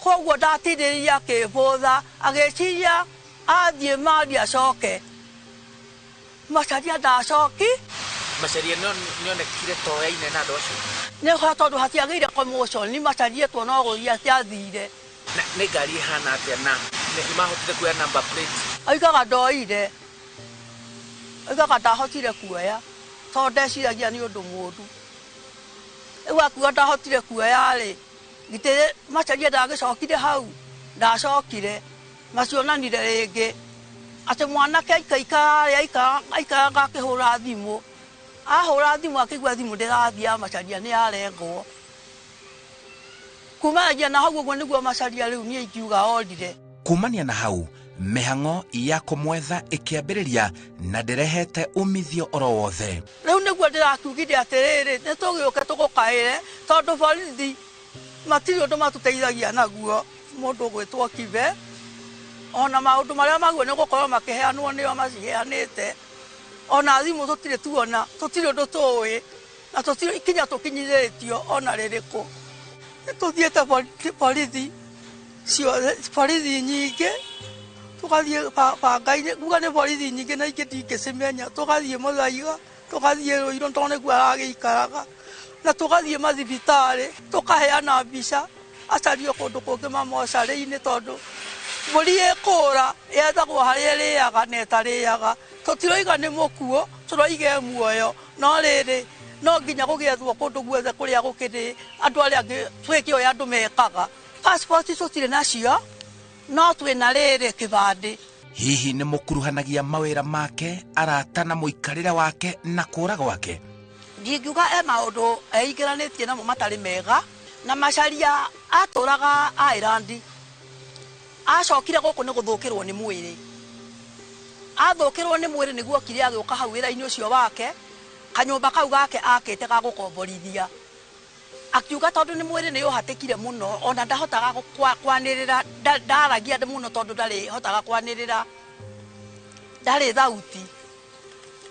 koguo ndatindĩrĩria akĩbũtha agĩciria athiĩ mari acoke. Macharia ndacoki. Macharia nĩonekire toyaine na andũ acio nĩ tondũ hatiagĩire commotion nĩ Macharia tuo no gũthiĩ atiathire. Nĩ ngari ĩhana atĩa na nĩ mahotire kuoya number plate? Oigaga ndoire, oigaga ndahotire kuoya tondũ ndeciragia nĩ ũndũ mũũru. Rĩu akiuga ndahotire kuoya rĩ, githĩ Macharia ndagĩcokire hau ndacokire macionanire rĩngĩ atĩ mwanake aikaikara aikaraga akĩhũra thimũ ahũra thimũ akĩigua thimũ ndĩrathiĩ ya Macharia nĩ yarengwo. Kumanagia na hau ũguo nĩguo Macharia rĩu niĩ ingiuga orire. Kumania na hau mĩhang'o ya kũmwetha ĩkĩambĩrĩria na ndĩrehete umithio oro wothe. Rĩu nĩguo ndĩrakiugire atĩrĩrĩ nĩ tũgĩũke tũgũkaĩre tondũ borithi matirĩ ũndũ matũteithagia naguo mũndũ ũgwĩtwo Kibe ona maũndũ marĩa maguo nĩ gũkorwo makĩheanwo nĩo maciheanĩte ona thimũ tũtirĩ tuona tũtirĩ ũndũ tũĩ na tũtirĩ kinya tũkinyithĩtio ona rĩrĩkũ. Nĩ tũthiĩte borithi ciothe borithi nyingĩ tũgathiĩ banga-inĩ kuga nĩ borithi nyingĩ na ingĩ ndingĩcimenya tũgathiĩ Muthaiga tũgathiĩ Ruiru tondũ nĩkuo aragĩikaraga na tũgathiĩ mathibitarĩ tũkaheana mbica acario kũndũ kũngĩ mamocarĩ-inĩ tondũ mbũri ĩkũra yethagwo harĩa ĩrĩaga na ĩtarĩaga. Tũtiroiga nĩ mũkuũ tũroiga e muoyo no rĩrĩ no nginya gũgĩethwo kũndũ guothe kũrĩa gũkĩrĩ andũ arĩa angĩ twĩke ũrĩa andũ mekaga Passport tũtirĩ nacio no twĩna rĩrĩ kĩbandĩ. Hihi nĩ mũkuruhanagia mawĩra make, arata na mũikarĩre wake na kũra gwake? Ndingiuga e maũndũ eingĩranĩtie namo matarĩ mega. Na Macharia atũraga Ireland, acokire gũkũ nĩ gũthũkĩrwo nĩ mwĩrĩ. Athũkĩrwo nĩ mwĩrĩ nĩguo okire agĩũka hau wĩra-inĩ ũcio wake, kanyũmba kau gake akĩte ga gũkomborithia. Akiuga tondũ nĩ mwĩrĩ nĩ ũhatĩkire mũno, ona ndahotaga kwanĩrĩra, ndaragia mũno tondũ ndarĩhotaga kwanĩrĩra, ndarĩ thauti.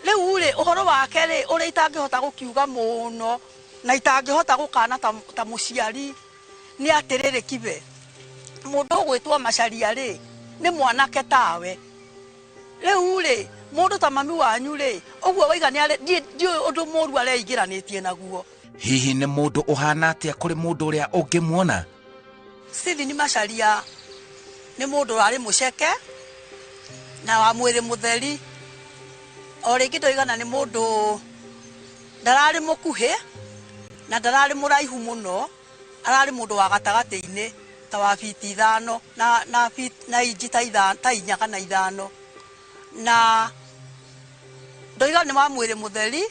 Rĩu rĩ ũhoro wake rĩ ũrĩa itangĩhota gũkiuga mũno na itangĩhota gũkana ta mũciari nĩ atĩrĩrĩ kibe, mũndũ ũgwĩtwo Macharia rĩ nĩ mwanake tawe. Rĩu rĩ mũndũ ta mami wanyu rĩ ũguo waiga nĩ ndiũĩ ũndũ mũru areingĩranĩtie naguo. Hihi nĩ mũndũ ũhana atĩa kũrĩ mũndũ ũrĩa ũngĩmuona? Stephen Macharia nĩ mũndũ warĩ mũceke na wa mwĩrĩ mũtheri. O rĩngĩ ndoigana nĩ mũndũ ndararĩ mũkuhĩ na ndararĩ mũraihu mũno, ararĩ mũndũ wa gatagatĩ-inĩ ta wa fiti 5 na inji ta 4 kana 5. Na ndoiga nĩ wa mwĩrĩ mũtheri,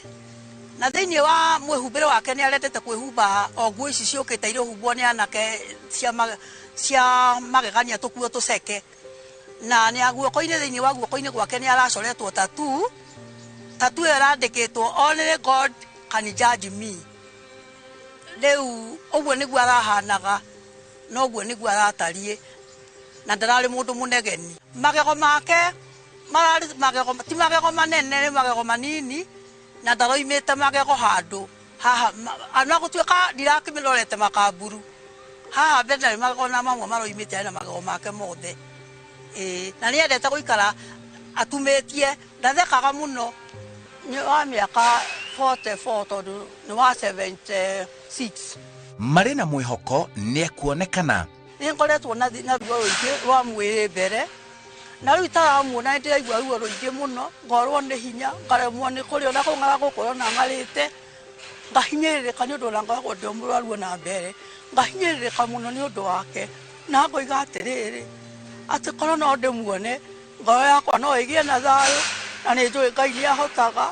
na thĩinĩ wa mwĩhumbĩre wake nĩ arendete kwĩhumba o nguo ici ciũkĩte irĩhumbwo nĩ anake cia magegania tũkuo tũceke. Na nĩ guoko-inĩ, thĩinĩ wa guoko-inĩ gwake nĩ aracoretwo tattoo. Tattoo ĩyo ĩrandĩkĩtwo only God can judge me. Rĩu ũguo nĩguo arahanaga na ũguo nĩguo aratariĩ, na ndararĩ mũndũ mũnegeni. Magego make mararĩ magego, ti magego manene, nĩ magego manini, na ndaroimĩte magego handũ haha, ona gũtuĩka ndirakĩmĩrorete makamburu haha mbere ndarĩ magego na mamwe maroimĩte arĩ na magego make mothe. Na nĩendete gũikara atumĩtie, ndathekaga mũno. Nĩ wa mĩaka 44 tondũ nĩ wa 76. Marĩ na mwĩhoko nĩ ekuonekana. Nĩ ngoretwo na ruo rũingĩ rwa mwĩrĩ mbere, na rĩu itaramuona nĩ ndĩraigua ruo rũingĩ mũno, ngorwo nĩ hinya, ngaremwo nĩ kũrĩa ona kũng'ara gũkũ ona ng'arĩte, ngahinyĩrĩrĩka nĩ ũndũ ona ngoragwo ndĩ mũrwaru ona mbere, ngahinyĩrĩrĩka mũno nĩ ũndũ wake. Na ngoiga atĩrĩrĩ, atĩ korwo no ndĩmuone ngoro yakwa no ĩgĩe na thayũ, na nĩ njũĩ Ngai nĩ ahotaga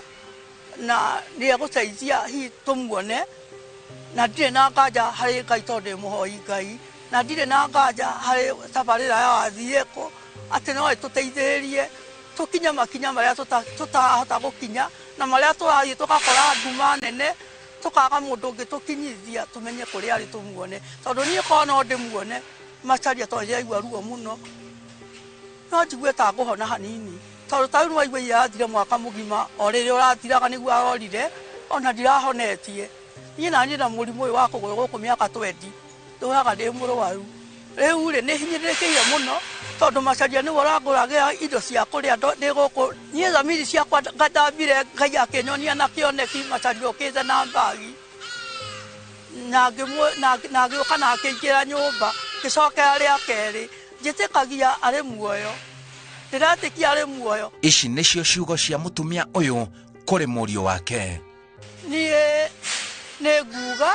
na nĩ egũteithia hihi tũmuone. Na ndirĩ na nganja harĩ Ngai tondũ ndĩ mũhoi Ngai, na ndirĩ na nganja harĩ tabarĩra ya wathiĩko atĩ no ĩtũteithĩrĩrie tũkinye makinya marĩa tũtarahota gũkinya, na marĩa tũrathiĩ tũgakora nduma nene, tũkaga mũndũ ũngĩ tũkinyithia tũmenye kũrĩa arĩ tũmuone. Tondũ niĩ korwo no ndĩmuone Macharia tondũ ndĩraigua ruo mũno, no njigue ta ngũhona hanini, tondũ ta rĩu nĩwaigua irathire mwaka mũgima o rĩrĩa ũrathiraga nĩguo arorire, ona ndirahonetie. Niĩ na niĩ na mũrimũ ũyũ wa kũgũrũ gũkũ mĩaka 20 ndũraga ndĩ mũrwaru. Rĩu rĩ nĩ hinyĩrĩrĩkĩire mũno tondũ Macharia nĩwe ũrangũragĩra indo cia kũrĩa ndĩ gũkũ. Niĩ thamiri ciakwa ngandambire Ngai akĩnyonia na kĩoneki Macharia ũkĩte na mbagi, na ngĩũka na akĩingĩra nyũmba ngĩcokera rĩa kerĩ, njĩtĩkagia arĩ muoyo, ndĩretĩkia arĩ muoyo. Ici nĩcio ciugo cia mũtumia ũyũ kũrĩ mũriũ wake. Niĩ nĩ nguga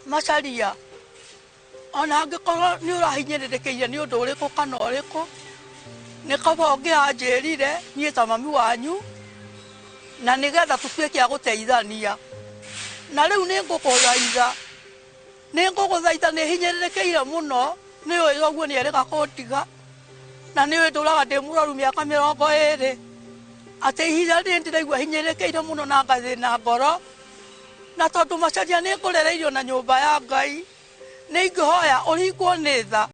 Macharia ona angĩkorwo nĩ ũrahinyĩrĩrĩkĩire nĩ ũndũ ũrĩkũ kana ũrĩkũ, nĩ kaba ũngĩranjĩrire niĩ ta mami wanyu, na nĩgetha tũtuĩke a gũteithania. Na rĩu nĩ ngũkũthaitha, nĩ ngũgũthaitha, nĩ hinyĩrĩrĩkĩire mũno, nĩ ũĩ ũguo nĩ erĩga kũndiga, na nĩ ũĩ ndũraga ndĩ mũrwaru mĩaka 20, atĩ ihinda rĩrĩ ndĩraigua hinyĩrĩrĩkĩire mũno na ngathĩna ngoro. Na tondũ Macharia nĩ ngũrereirio na nyũmba ya Ngai, nĩ ingĩhoya ũringwo nĩ tha,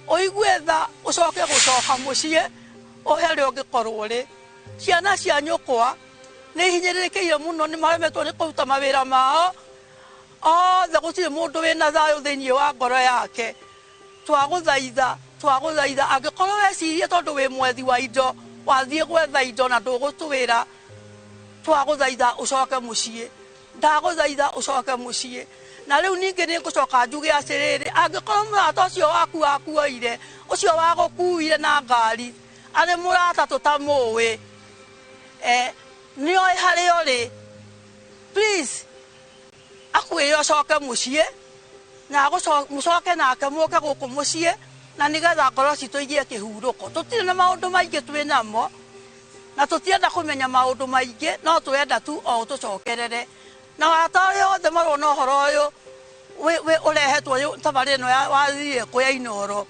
ũigue tha, ũcoke gũcoka mũciĩ ũhe harĩa ũngĩkorwo ũrĩ. Ciana cia nyũkwa nĩ hinyĩrĩrĩkĩire mũno, nĩ maremetwo nĩ kũruta mawĩra mao othe, gũtirĩ mũndũ wĩna thayũ thĩinĩ wa ngoro yake. Twagũthaitha, twagũthaitha, angĩkorwo wecirie tondũ wĩ mwethi wa indo, wathiĩ gwetha indo na ndũgũtwĩra, twagũthaitha ũcoke mũciĩ, ndagũthaitha ũcoke mũciĩ. Na rĩu ningĩ nĩ ngũcoka njuge atĩrĩrĩ, angĩkorwo mũrata ũcio waku wakuoire, ũcio wagũkuire na ngari, arĩ mũrata tũtamũĩ, nĩoĩ harĩa ũrĩ, please akwĩre ũcoke mũciĩ, Na mũcoke nake mũke gũkũ mũciĩ na nĩgetha ngoro citũ igĩe kĩhurũko. Tũtirĩ na maũndũ maingĩ twĩ namo na tũtienda kũmenya maũndũ maingĩ, no twenda tu o ũtũcokerere. Na arata arĩa othe marona ũhoro ũyũ ũrehetwo tabarĩra ĩno ya wathiĩ kũya Inooro,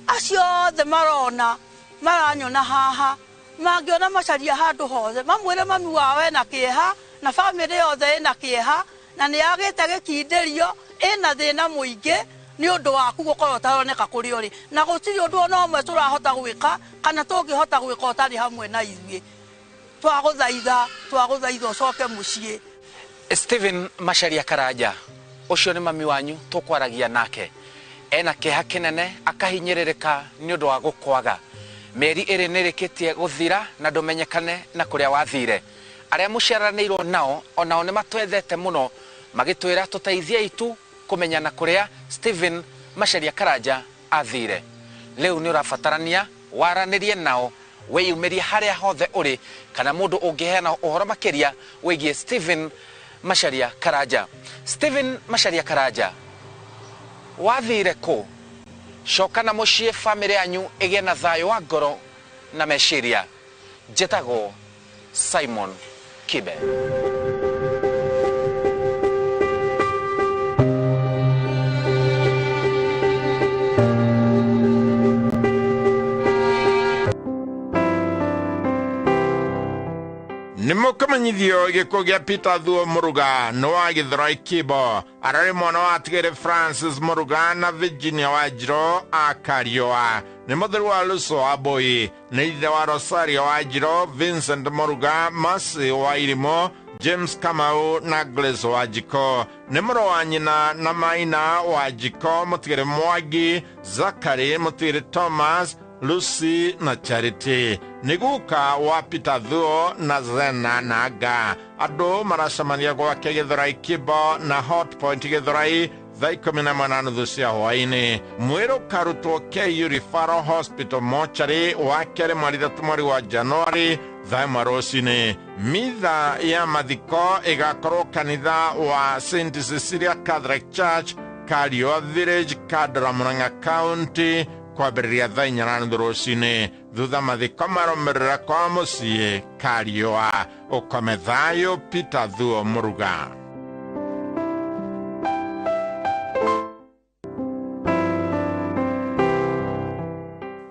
acio othe marona maranyona haha mangĩona Macharia handũ hothe mamwĩre mami wao ena kĩeha na bamĩrĩ yothe ĩna kĩeha na nĩ yagĩte gĩkindĩrio ĩna thĩna mũingĩ nĩ ũndũ waku gũkorwo ũtaroneka kũrĩa ũrĩ, na gũtirĩ ũndũ ona ũmwe tũrahota gwĩka kana tũngĩhota gwĩka ũtarĩ hamwe na ithuĩ. Twagũthaitha ũcoke mũciĩ. Stephen Macharia Karanja ũcio nĩ mami wanyu tũkwaragia nake, ena kĩeha kĩnene akahinyĩrĩrĩka nĩ ũndũ wa gũkwaga. Mĩeri ĩrĩ nĩ ĩrĩkĩtie gũthira na ndũmenyekane na kũrĩa wathire. Arĩa mũciaranĩirwo nao onao nĩ matwethete mũno magĩtwĩra tũteithiei tu kũmenya na kũrĩa Stephen Macharia Karanja athire. Rĩu nĩ ũrabatarania waranĩrie nao wĩyumĩrie harĩa hothe ũrĩ, kana mũndũ ũngĩheana ũhoro makĩria wĩgiĩ Stephen Macharia Karanja. Stephen Macharia Karanja, wathire kũ? Coka na mũciĩ, bamĩrĩ yanyu ĩgĩe na thayũ wa ngoro na meciria. Njĩtagwo Simon Kibe. Nĩ mũkũmenyithio gĩkuũ gĩa Peter Thuo Muruga nĩ wa Gĩthũrai Kĩbo, ararĩ mwana wa atigĩrĩ Francis Muruga na Virginia Wanjirũ a Kariũa, nĩ mũtheru wa Luso wa Mbui, nĩ ithe wa Rosario Wanjirũ, Vincent Muruga, Mercy wa Irimũ, James Kamau na Grace Wanjikũ, nĩ mũrũ wa nyina na Maina Wanjikũ, mũtigĩrĩ Mwangi, Zachary, mũtigĩrĩ Thomas, Lucy na Charity. Nĩ guka wa Peter Thuo na Zena na Nga. Andũ maracemania gwake Gĩthũrai Kĩbo na Hot Point Gĩthũrai thaa 11:30 cia hwaĩ-inĩ. Mwĩrĩ ũkarutwo KU Referral Hospital mochari wa kerĩ mweri 3 mweri wa Januari thaa 1 rũcinĩ. Mitha ya mathiko ĩgakorwo kanitha wa St Cecilia Catholic Church, Kariũa Village, Kandara, Murang'a County, kwambĩrĩria thaa 4:30 rũcinĩ. Thutha mathiko marũmĩrĩra kwa mũciĩ Kariũa. Ũkome thayũ. Peter Thuo Muruga.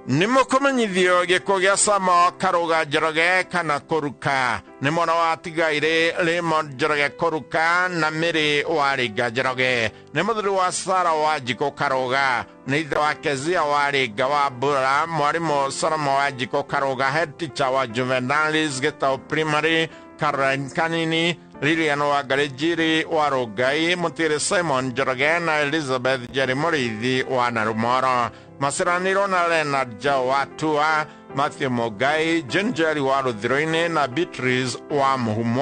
Nĩ mũkũmenyithio gĩkuũ gĩa Samo Karũga Njoroge kana Kũruka, nĩ mwana wa Atigaire Raymond Njoroge Kũruka na Mary wa Ringa Njoroge, nĩ mũthuri wa Sara Wanjikũ Karũga, nĩ ithe wa Kezia wa Ringa wa Mbura, mwarimũ Solomon Wanjikũ Karũga, head teacher wa Juvenalis Gĩtaũ Primary, Caroline Kanini, Lilian Wangari Njiri wa Rũngai, mũtigĩrĩ Simon Njoroge na Elizabeth Njeri Mũrĩithi wa Narumoro. Maciranĩirwo na Leonard Jao wa Tua, Matthew Mũngai, Jane Njeri wa Rũthirũ-inĩ na Beatrice wa Mũhu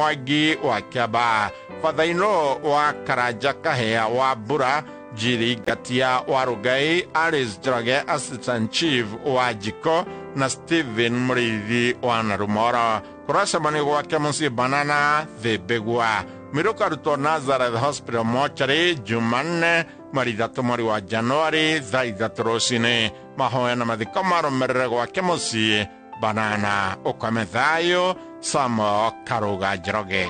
wa Kĩambaa, Father-in-law wa Karanja Kahĩa wa Mbura, Njiri Ngatia wa Rũngai, Alice Njoroge Assistant Chief wa Njiko na Stephen Mũrĩithi wa Narumoro. Kũracemanio gwake mũciĩ Banana Thĩmbĩgua. Mwĩrĩ ũkarutwo Nazareth Hospital mochari Jumanne mweri 3 mweri wa Januari thaa 3 rũcinĩ. Mahoya na mathiko marũmĩrĩre gwake mũciĩ Banana. Ũkome thayũ. Samo Karũga Njoroge.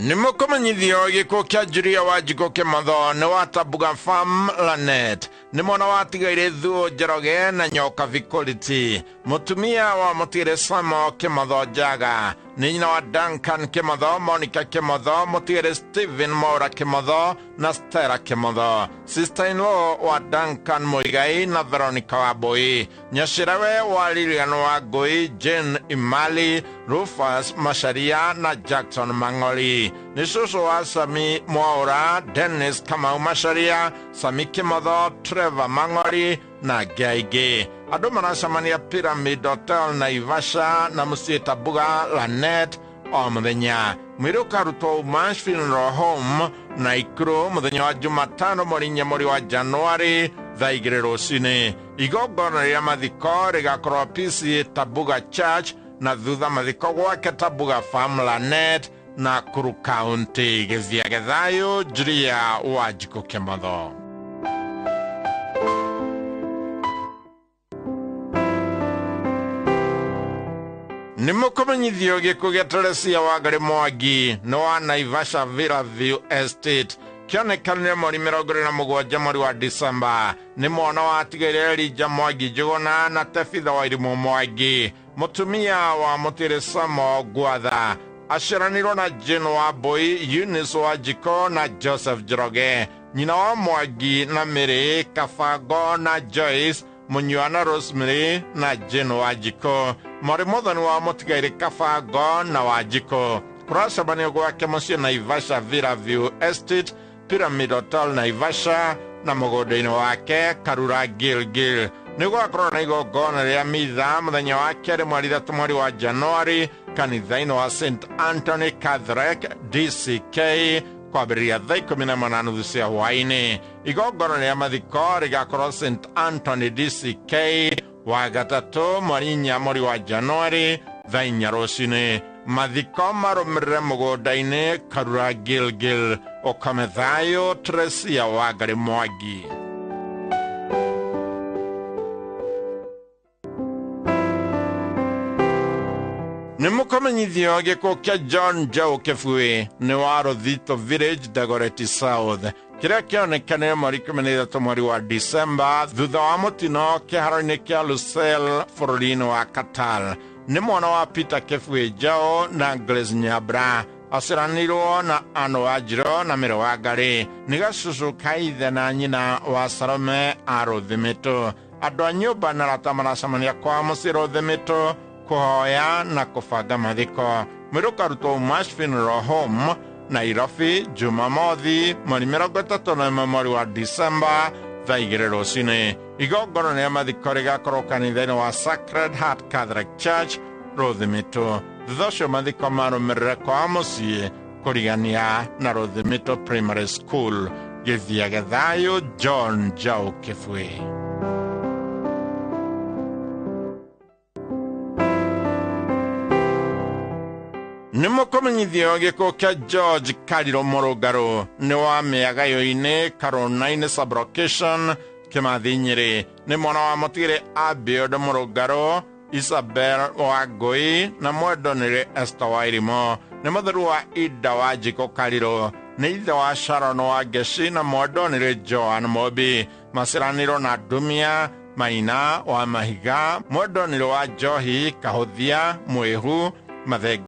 Nĩ mũkũmenyithio gĩkuũ kĩa Julia Wanjikũ Kĩmotho nĩ wa Tabuga Farm Lanet, nĩ mwana wa Atigaire Thuo Njoroge na Nyoka Vikoliti, mũtumia wa mũtigĩrĩ Samo Kĩmotho Njaga, nĩ nyina wa Duncan Kĩmotho, Monica Kĩmotho, mũtigĩrĩ Stephen Maura Kĩmotho na Stella Kĩmotho, sister-in-law wa Duncan Muigai na Veronica Wambui, nyacĩrawe wa Lilian Wangui, Jane Imali, Rufus Macharia na Jackson Mang'oli, nĩ cũcũ wa Sami Mwaura, Dennis Kamau Macharia, Sami Kĩmotho, Trevor Mang'oli na angĩ aingĩ. Andũ maracemania Pyramid Hotel Naivasha na mũciĩ Tabuga Lanet o mũthenya. Mwĩrĩ ũkarutwo Umash Funeral Home Naikuru mũthenya wa Jumatano mweri 4 mweri wa Januari thaa 2 rũcinĩ. Igongona rĩa mathiko rĩgakorwo PCA Tabuga Church Na thutha mathiko gwake Tabuga Farm Lanet Nakuru County. Gĩthiage thayũ. Julia Wanjikũ Kĩmotho. Nĩ mũkũmenyithio gĩkuũ gĩa Teresia Wangari Mwangi nĩ wa Naivasha Villa View Estate kĩonekanire mweri 27 mweri wa Disemba. Nĩ mwana wa atigaire Elijah Mwangi Njũgũna na Tebitha Wairimũ Mwangi, mũtumia wa Mũtĩrĩ Samo Ngwatha. Aciaranirwo na Jane Wambui, Eunice Wanjikũ na Joseph Njoroge. Nyina wa Mwangi na Mary Kabango na Joyce Munyua na Rosemary na Jane Wanjikũ. Mwarĩ mũthoni wa mũtigairĩ Kabango na Wanjikũ. Kũracemanio gwake mũciĩ Naivasha Villa View Estate, Pyramid Hotel Naivasha na mũgũnda-inĩ wake Karura Gilgil. Nĩ gũgakorwo na igongona rĩa mitha mũthenya wa kerĩ mweri 3 mweri wa Januari kanitha-inĩ wa St Anthony Catholic DCK kwambĩrĩria thaa 11:30 cia hwaĩ-inĩ. Igongona rĩa mathiko rĩgakorwo St Anthony DCK wa gatatũ mweri 4 mweri wa Januari thaa 4 rũcinĩ. Mathiko marũmĩrĩre mũgũnda-inĩ Karura Gilgil. Ũkome thayũ. Teresia Wangari Mwangi. Nĩ mũkũmenyithio gĩkuũ kĩa John Njaũ Kĩbui nĩ wa Rũthito Village, Dagoretti South, kĩrĩa kĩonekanire mweri 13 mweri wa Disemba thutha wa mũtino kĩharo-inĩ kĩa Lusail bũrũri-inĩ wa Qatar. Nĩ mwana wa Peter Kĩbui Njaũ na Grace Nyabra. Aciaranirwo na Anne Wanjirũ na Mary Wangari. Nĩ gacucu ka ithe na nyina wa Salome a Rũthimĩtũ. Andũ a nyũmba na arata maracemania kwa mũciĩ Rũthimĩtũ kũhoya na kũbanga mathiko. Mwĩrĩ ũkarutwo Mash Funeral Home Nairobi Jumamothi mweri 31 mweri wa Disemba thaa 2 rũcinĩ. Igongona rĩa mathiko rĩgakorwo kanitha-inĩ wa Sacred Heart Catholic Church Rũthimĩtũ. Thutha ũcio mathiko marũmĩrĩre kwa mũciĩ kũrigania na Rũthimĩtũ Primary School. Gĩthiage thayũ. John Njaũ Kĩbui. Nĩ mũkũmenyithio gĩkuũ kĩa George Kariro Mũrũngarũ nĩ wa Mĩagayo-inĩ Karũna-inĩ Sublocation Kĩmathi Nyĩrĩ. Nĩ mwana wa mũtigĩrĩ Abiod Mũrũngarũ, Isabel Wangũi na mwendonĩrĩ Esther Wairimũ. Nĩ mũtheru wa Ida Wanjikũ Kariro. Nĩ ithe wa Sharon Wangeci na mwendonĩrĩ Joan Mobi. Maciaranirwo na Ndumia Maina wa Mahiga, mwendonĩrĩ wa Njohi Kahũthia Mwĩhu Mathenge.